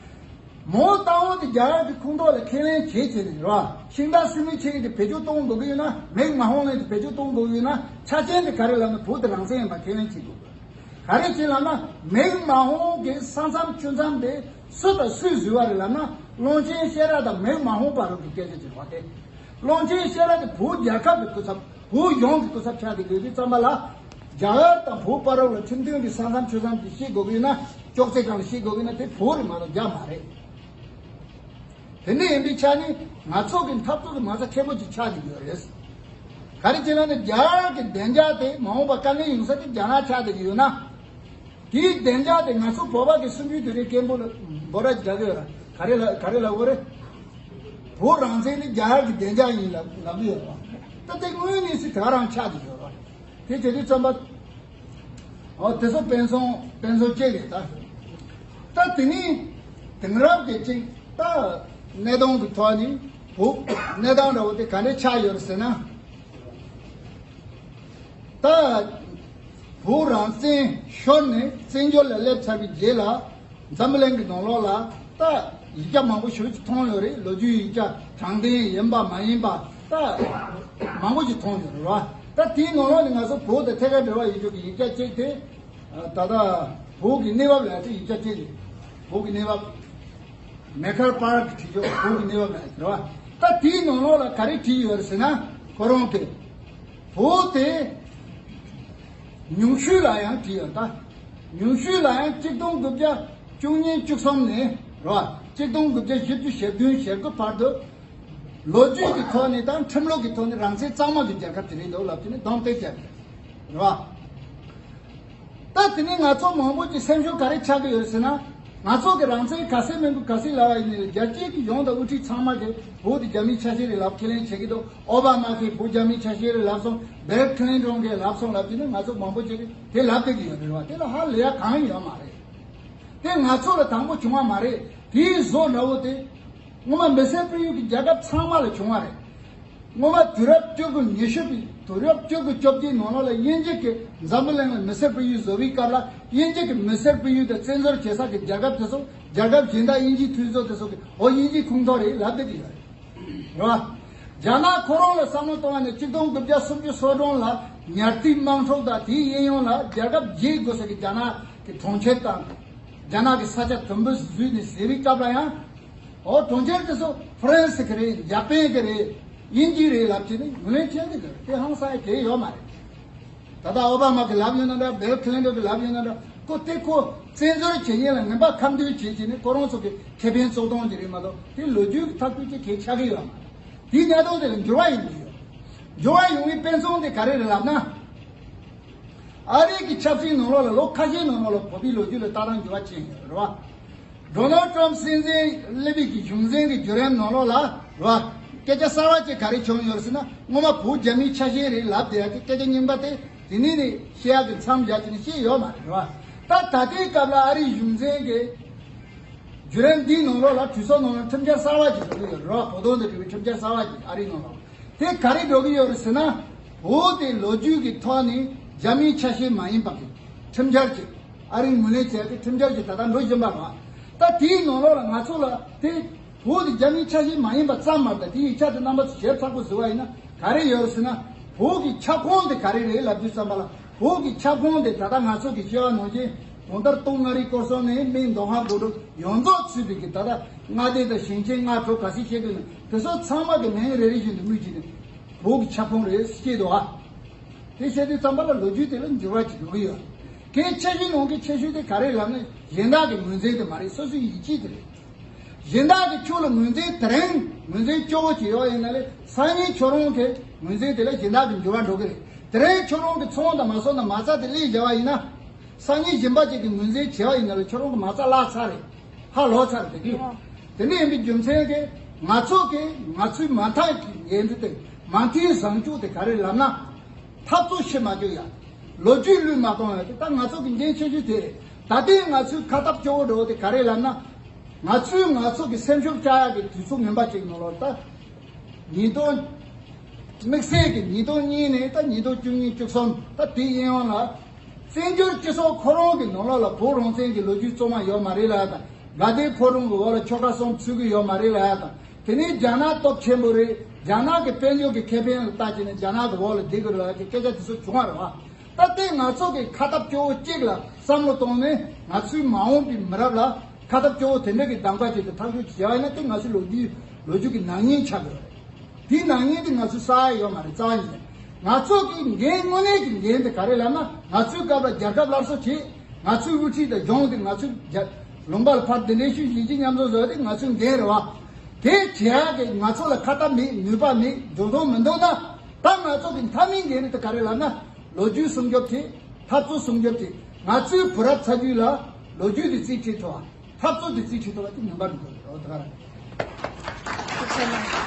མའོ་ཏཱ་ཝུན་དེ་རྒྱ་གར་གྱི་ཁོངས་གཏོགས་ལ་ཁས་ལེན་བྱེད་བྱེད་ནས་རེད་བ། ཤིང་རྟ་སྲིན་མོའི་ཆེད་ཀྱི་དེ་བེད་སྤྱོད་གཏོང་དགོས་ཀྱི་ཡོད་ན། མེག་མ་ཧོང་ལེན་དེ་བེད་སྤྱོད་གཏོང་དགོས་ཀྱི་ཡོད་ན། ཆ་རྐྱེན་དེ་ག་རེ་ལབ་ན་བོད་དེ་རང་བཙན་ཡིན་པ་ཁས་ལེན་བྱེད་དགོས། ག་རེ་བྱེད་ལབ་ན། མེག་མ་ཧོང་གི་ས་མཚམས་ཆུ་མཚམས་དེ་སུ་དང་སུས་བཟོས་པ་རེད་ལབ་ན། ཀློང་ཆེན་ཤེས་རབ་དང་མེག་མ་ཧོང་བར་གྱི་སྐད་ཆ་ཅིག་རེད་བ། དེ་ཀློང་ཆེན་ཤེས་རབ་དེ་བོད་རྒྱལ་ཁབ་ཀྱི་སྐུ་ཚབ། བོད་གཞུང་གི་སྐུ་ཚབ་ཆགས་བསྡད་ཡོད་དུས་ཙམ་པ་ལ། རྒྱ་གར་དང་བོད་བར་ལ་ཁྲིམས་མཐུན་གྱི་ས་མཚམས་ཆུ་མཚམས་དེ་བཤད་དགོས་ཀྱི་ཡོད་ན། ཅོག་ཙེ་སྒང་ལ་བཤད་དགོས་ཀྱི་ཡོད་ན། དེ་བོད་རེད་མ་གཏོགས་རྒྱ་མ་རེད། དེ་འདྲ་ཡིན་པའི་ཆ་ནས་ང་ཚོ་གི་འཐབ་རྩོད་ཀྱི་མ་རྩ་མཁན་པོ་ཅིག་ཆགས་བསྡད་ཡོད་རེད། ག་རེ་བྱས་ན་ནི། རྒྱ་གར་གྱི་བདེ་འཇགས་དེ་མ་འོངས་པ་དཀའ་ངལ་ཡོང་ས་དེ་རྒྱ་ནག་ཆགས་བསྡད་ཀྱི་ཡོད་ན། དེའི་བདེ་འཇགས་དེ་ང་ཚོ་བོད་པ་གི་གསུམ་བཅུའི་དུས་རིང་སྐད་འབོད་ལ་འབོད་སྒྲ་རྒྱག་གི་ཡོད་ར། ག་རེ་ལ་ག་རེ་ལབ་དགོས་རེད། བོད་རང་བཙན་ནི་རྒྱ་གར་གྱི་བདེ་འཇགས་ཡིན་ལབ་ལབ་གི་ཡོད་ར། ད་དེ་དངོས་གནས་སུ་དེ་ག་རང་ཆགས་བསྡད་ཡོད་ར། དེ་བྱེད་དུས་ཙམ་པ། ཨོ་དེ་ཚོ་དཔེ་མཚོན་དཔེ་མཚོན་གཅིག་རེད་ད། ད་དེ་ནི་དེང་རབས་ཀྱི་གཅིག་ད་གནས་སྟངས་ཀྱི་ཐོག་ནས་བོད་གནས་སྟངས་འདྲ་བོ་དེ་ག་འདྲ་ཆགས་ཡོད་རེད་ཟེར་ན། ད་བོད་རང་བཙན་ཤོར་ནས་བཙན་བྱོལ་ལ་སླེབས་ཚར་བའི་རྗེས་ལ། འཛམ་བུ་གླིང་གི་ནང་ལོགས་ལ་ད་ཡིག་ཆ་མང་པོ་ཞེ་པོ་ཅིག་མཐོང་ཡོད་རེད། ལོ་རྒྱུས་ཡིག་ཆ་དྲང་བདེན་ཡིན་པ་མ་ཡིན་པ་ད་མང་པོ་ཅིག་མཐོང་ཡོད་རེད་བ། ད་དེའི་ནང་ལོགས་ནས་ང་ཚོ་བོད་དང་ཐད་ཀར་འབྲེལ་བ་ཡོད་ཆོག་གི་ཡིག་ཆ་གཅིག་དེ། ད་ལྟ་བོད་ཀྱི་གནས་བབ་ལ་ཡང་ཡིག་ཆ་གཅིག་རེད། བོད་ཀྱི་གནས་བབ། མེ་ཁར་པར་གྱིས་བྲིས་ཆོག་བོད་ཀྱི་གནས་བབ་ལ་ཡང་རེད་བ། ད་དེའི་ནང་ལོགས་ལ་ག་རེ་བྲིས་ཡོད་རེད་ཟེར་ན། ཁོ་རང་གིས་བོད་དེ། ཉུང་ཤོས་ལ་ཡང་བྲིས་ཡོད་ད། ཉུང་ཤོས་ལ་ཡང་གཅིག་སྟོང་དགུ་བརྒྱ་བཅུ་གཉིས་བཅུ་གསུམ་ནས་རེད་བ། གཅིག་སྟོང་དགུ་བརྒྱ་བཞི་བཅུ་ཞེ་བདུན་ཞེ་དགུ་བར་དུ། ལོ་རྒྱུས་ཀྱི་ཐོག་ནས་དང་ཁྲིམས་ལུགས་ཀྱི་ཐོག་ནས་རང་བཙན་གཙང་མ་གི་རྒྱལ་ཁབ་དེ་རེད་འདུག་ལབ་ཀྱི་ནས་གདོང་གཏད་བྱས་རེད་བ། ད་དེ་ནས་ང་ཚོ་མང་པོ་ཅིག་སེམས་ཤུགས་ག་རེ་ཆག་གི་ཡོད་ཟེར་ན། ང་ཚོ་གི་རང་བཙན་ག་ཚད་མིན་འདུག་ག་ཚད་ལབ་པ་ཡིན་ནའི་རྒྱལ་སྤྱིའི་གི་གཞུང་དང་དབུ་ཁྲིད་ཚང་མ་གིས་བོད་དེ་རྒྱ་མིའི་ཆ་ཤས་རེད་ལབ་ཁས་ལེན་བྱེད་ཀྱི་འདུག་ཨོ་བྷ་མ་གིས་བོད་རྒྱ་མིའི་ཆ་ཤས་རེད་ལབ་སོང་། བིལ་ཁི་ལིན་ཊོན་གྱིས་ལབ་སོང་ལབ་ཀྱི་ནི་ང་ཚོ་མང་པོ་ཅིག་གིས་དེ་ལབ་བསྡད་ཀྱི་ཡོད་རེད་བ། དེ་ལ་ཧ་ལས་ཡ་གང་ཡོད་མ་རེད། དེ་ང་ཚོ་ལ་དང་པོ་བྱུང་བ་མ་རེད། དེའི་བཟོ་འདྲ་བོ་དེ་སྔོན་མ་མི་སེར་སྤེལ་ཡུལ་གྱི་རྒྱལ་ཁབ་ཚང་མ་ལ་བྱུང་བ་རེད། སྔོན་མ་དུས་རབས་བཅུ་དགུ་ཉི་ཤུ་པའི་དུས་རབས་བཅུ་དགུ་བཅོ་བརྒྱད་ནང་ལོགས་ལ་དབྱིན་ཇི་གིས་འཛམ་བུ་གླིང་ལ་མི་སེར་སྤེལ་ཡུལ་བཟོ་བའི་སྐབས་ལ། དབྱིན་ཇི་གིས་མི་སེར་སྤེལ་ཡུལ་དང་བཙན་འཛུལ་བྱེད་ས་གི་རྒྱལ་ཁབ་དེ་ཚོ། རྒྱལ་ཁབ་གཞན་དག་དབྱིན་ཇིའི་འཐུས་ཚོགས་དེ་ཚོ་གིས་འོ་དབྱིན་ཇིའི་ཁོངས་གཏོགས་རེད་ལབ་བསྡད་ཀྱི་ཡོད་རེད། རེད་བ། རྒྱ་ནག་ཁོ་རང་ལ་བསམ་བློ་གཏོང་བ་ནས་གཅིག་སྟོང་དགུ་བརྒྱ་སུམ་ཅུ་སོ་གྲངས་ལ་ཉར་ཐིག་དམག་འཁྲུག་དང་དེའི་གཡས་གཡོན་ལ་རྒྱལ་ཁབ་བརྒྱད་དགོས་ས་གི་རྒྱ་ནག་གི་གྲོང་ཁྱེར་དང་། རྒྱ་ནག་གི་ས་ཆ་དུམ་བུ་བཟོས་ནས་བཟོས་པའི་སྐབས་ལ་ཡང་། འོ་གྲོང་ཁྱེར་དེ་ཚོ་ཧྥ་རན་སི་གི་རེད། འཇར་པན་གི་རེད། དབྱིན་ཇིའི་རེད་ལབ་བྱས་ནས་ངོས་ལེན་བྱས་ཏེ་རེད། དེ་ཧང་སང་ཡ་གལ་ཡོད་མ་རེད། ད་ལྟ་ཨོ་བྷ་མ་གི་ལབ་ཡོད་ན་འདྲ། བིལ་ཁི་ལིན་ཊོན་གི་ལབ་ཡོད་ན་འདྲ། ཁོ་དེ་ཁོ་བཙན་འཛུལ་བྱེད་མཁན་ལ་ངན་པ་ཁ་མདུན་བྱེད་བྱས་ནས་ཁོ་རང་ཚོ་གི་ཁེ་ཕན་གཙོ་གཏོང་གི་རེད་མ་གཏོགས་དེ་ལོ་རྒྱུས་ཀྱི་ཐག་གཅོད་ཅིག་གལ་ཆགས་ཀྱི་ཡོད་མ་རེད། དེའི་གནད་དོན་དེ་ལ་འགྱུར་བ་ཡོང་གི་ཡོད། འགྱུར་བ་ཡོང་བའི་དཔེ་མཚོན་དེ་ག་རེ་རེད་ལབ་ན། ཨ་རི་གི་ཆབ་སྲིད་ནང་ལོགས་ལ་ལོ་ཁ་ཤས་ནང་ལོགས་ལ་བོད་པའི་ལོ་རྒྱུས་ལ་ལྟ་སྟངས་འགྱུར་བ་ཕྱིན་ཡོད་རེད་བ། ཌོ་ནལ་ཊམ་སྲིད་འཛིན་སླེབས་པའི་གི་གཞུང་འཛིན་གྱི་བརྒྱུད་རིམ་ནང་ལོགས་ལ་རེད་བ། སྐད་ཆ་གསར་བ་ཅིག་ག་རེ་བྱུང་ཡོད་རེད་ཟེར་ན། སྔོན་མ་བོད་རྒྱ་མིའི་ཆ་ཤས་རེད་ལབ་བསྡད་ཡ་གི་སྐད་ཆ་རྙིང་པ་དེ་དེ་ནས་ནི་བཤད་ཡ་གི་མཚམས་བཞག་བྱས་ནས་བཤད་ཡོད་མ་རེད་བ། ད་ད་ལྟའི་སྐབས་ལ་ཨ་རིའི་གཞུང་འཛིན་གྱི་བརྒྱུད་རིམ་འདིའི་ནང་ལོགས་ལ་གྲོས་ཚོགས་ནང་ལ་ཁྲིམས་འཆར་གསར་བ་ཅིག་བཟོ་གི་ཡོད་རེད་བ། བོད་དོན་དང་འབྲེལ་བའི་ཁྲིམས་འཆར་གསར་བ་ཅིག་ཨ་རིའི་ནང་ལོགས། དེ་ག་རེ་འགྲོ་གི་ཡོད་རེད་ཟེར་ན། བོད་དེ་ལོ་རྒྱུས་ཀྱི་ཐོག་ནས་རྒྱ་མིའི་ཆ་ཤས་མ་ཡིན་པ་གི་ཁྲིམས་འཆར་ཅིག་ཨ་རིས་ངོས་ལེན་བྱས་ཏེ་ཁྲིམས་འཆར་ཅིག་ད་ལྟ་འགྲོ་བཞིན་པ་རེད། ད་དེའི་ནང་ལོགས་ལ་ང་ཚོ་ལ་དེ་བོད་དེ་རྒྱ་མིའི་ཆ་ཤས་མ་ཡིན་པ་ཙམ་མ་རེད། ད་དེའི་ཡིག་ཆ་དེ་རྣམ་པ་ཚོ་ཞིབ་ཚགས་པོ་གཟིགས་པ་ཡིན་ན་ག་རེ་ཡོད་རེད་ཟེར་ན། བོད་ཀྱི་ཁྱབ་ཁོངས་དེ་ག་རེ་རེད་ལབ་དུས་ཙམ་པ་ལ། བོད་ཀྱི་ཁྱབ་ཁོངས་དེ་ད་ལྟ་ང་ཚོ་གི་བཤད་པ་ནང་བཞིན་གང་ལྟར་སྟོད་མངའ་རིས་སྐོར་གསུམ་ནས་སྨད་མདོ་ཁམས་སྒང་དྲུག་ཡོངས་རྫོགས་ཚུད་པའི་གི་ད་ལྟ་མངའ་སྡེ་དང་ཞིང་ཆེན་ལྔ་དྲུག་ག་ཚོད་བཤད་དགོས་ན་དེ་ཚོ་ཚང་མ་གི་མིང་རེ་རེ་བཞིན་དུ་སྨོས་ཀྱི་ནི་བོད་ཀྱི་ཁྱབ་ཁོངས་རེད་ཟེར་བཤད་འདུག་ཨ། དེ་བཤད་དུས་ཙམ་པ་ལ་ལོ་རྒྱུས་དེ་ལ་འགྱུར་བ་ཅིག་འགྲོ་གི་ཡོད། གལ་ཆེ་ཤོས་ནང་གི་ཆེ་ཤོས་དེ་ག་རེ་ལབ་ན་གཞན་དག་གི་ངོས་འཛིན་དེ་མ་རེད། སོ་སོའི་ཡིད་ཆེས་དེ་རེད། གཞན་དག་གི་ཁྱོད་ལ་ངོས་འཛིན་དེ་རིང་ངོས་འཛིན་སྐྱོ་བོ་ཅིག་ཡོད་ཡིན་ན་ལས་སང་ཉིན་ཁྱོད་རང་གི་ངོས་འཛིན་དེ་ལ་གཞན་དག་གི་འགྱུར་བ་འགྲོ་གི་རེད། དེ་རིང་ཁྱོད་རང་གི་ཚོང་དང་མ་སོང་དང་མ་རྩ་དེ་ལས་བཞག་པ་ཡིན་ན། སང་ཉིན་གཞན་པ་ཅིག་གི་ངོས་འཛིན་བྱས་པ་ཡིན་ན་ལས་ཁྱོད་རང་གི་མ་རྩ་བརླག་ཚར་རེད། ཧ་ལོག་ཚར་རེད་དེ་གི། དེ་འདྲ་ཡིན་པའི་རྒྱུ་མཚན་གྱིས་ང་ཚོ་གི་ང་ཚོའི་མ་མཐའ་གི་འགན་འཁྲི་དེ་མ་མཐའི་བཟང་ཕྱོགས་དེ་ག་རེ་ལབ་ན། འཐབ་རྩོད་བྱེད་མ་བཅུག་ཡ། ལོ་རྒྱུས་བློས་མ་གཏོང་ཡ་དེ་ད་ང་ཚོ་གི་འགན་ཆེ་ཤོས་དེ་རེད། ད་ལྟའི་ང་ཚོའི་ཁ་སྟབས་སྐྱོ་བོ་འགྲོ་བ་དེ་ག་རེ་ལབ་ན། ང་ཚོས་ང་ཚོ་གི་སེམས་ཤུགས་བཅག་ཡ་གི་དུས་ཚོད་ངན་པ་ཅིག་ནང་ལོགས་ད། ཉིས་སྟོང་། དམིགས་བསལ་གྱི་ཉིས་སྟོང་གཉིས་ནས་ད་ཉིས་སྟོང་བཅུ་གཉིས་བཅུ་གསུམ་ད་དེའི་གཡས་གཡོན་ལ། བཙན་བྱོལ་སྤྱི་ཚོགས་ཁོ་རང་གི་ནང་ལོགས་ལ་བོད་རང་བཙན་གྱི་ལོ་རྒྱུས་གཙང་མ་ཡོད་མ་རེད་ལ་དང་། དགའ་ལྡན་ཕོ་བྲང་གི་འོག་ལ་ཆོལ་ཁ་གསུམ་ཚུད་ཀྱི་ཡོད་མ་རེད་ལ་དང་། དེ་ནས་རྒྱ་ནག་སྟོབས་ཆེན་པོ་རེད། རྒྱ་ནག་གི་དཔལ་འབྱོར་གྱི་ཁེ་ཕན་ལ་བལྟས་བྱས་ནས་རྒྱ་ནག་གི་འོག་ལ་བསྡད་དགོས་རེད་ལ་སྐད་ཆ་དེ་ཚོ་བྱུང་བ་རེད་བ། ད་ལྟའི་ང་ཚོ་གི་ཁ་སྟབས་སྐྱོ་བོ་གཅིག་ལ་བསམ་བློ་བཏང་ནས་ང་ཚོའི་མ་འོངས་པའི་མི་རབས་ལ་ཁ་སྟབས་སྐྱོ་བོ་དེ་འདྲ་གི་གདམ་ག་བྱས་ཏེ་ཐག་གཅོད་བྱས་ཡིན་ན་དེ་ང་ཚོའི་ལོ་རྒྱུས་ལོ་རྒྱུས་ཀྱི་ནག་ཉེས་ཆགས་ཀྱི་རེད། དེའི་ནག་ཉེས་དེ་ང་ཚོས་བསགས་ཡ་ཡོད་མ་རེད། རྩ་བ་ཉིད་ནས་ང་ཚོ་གི་འགན་དངོས་གནས་ཀྱི་འགན་དེ་ག་རེ་ལབ་ན། ང་ཚོའི་སྐབས་ལ་རྒྱལ་ཁབ་སླར་གསོ་བྱས། ང་ཚོའི་དབུ་ཁྲིད་དང་ལྗོངས་དེ་ང་ཚོའི་རྒྱ་ལུང་པ་ལ་ཕར་གདན་འདྲེན་ཞུས་བྱས་ཀྱི་མཉམ་འཛོམས་བཟོས་ཏེ་ང་ཚོའི་འགན་རེད་བ། དེ་བྱེད་ཡ་གི་ང་ཚོ་ལ་ཁ་ཏ་མེད། ནུས་པ་མེད། འཇོན་ཐང་མི་འདུག་ན། ད་ང་ཚོ་གི་མཐའ་མའི་འགན་རེད་དེ་ག་རེ་ལབ་ན། ལོ་རྒྱུས་སྲུང་སྐྱོབ་བྱེད། འཐབ་རྩོད་སྲུང་སྐྱོབ་བྱེད། ང་ཚོའི་བུ་རབས་ཚ་རྒྱུད་ལ་ལོ་རྒྱུས་དེ་རྩིས་ཁྲིད་ཐུབ་པ། འཐབ་རྩོད་དེ་རྩིས་ཁྲིད་ཐུབ་པ་དེ་ངེས་པར་དུ་དགོས་རེད། འོ་དེ་ག་རེད། ཐུགས་རྗེ་ཆེ་གནང་།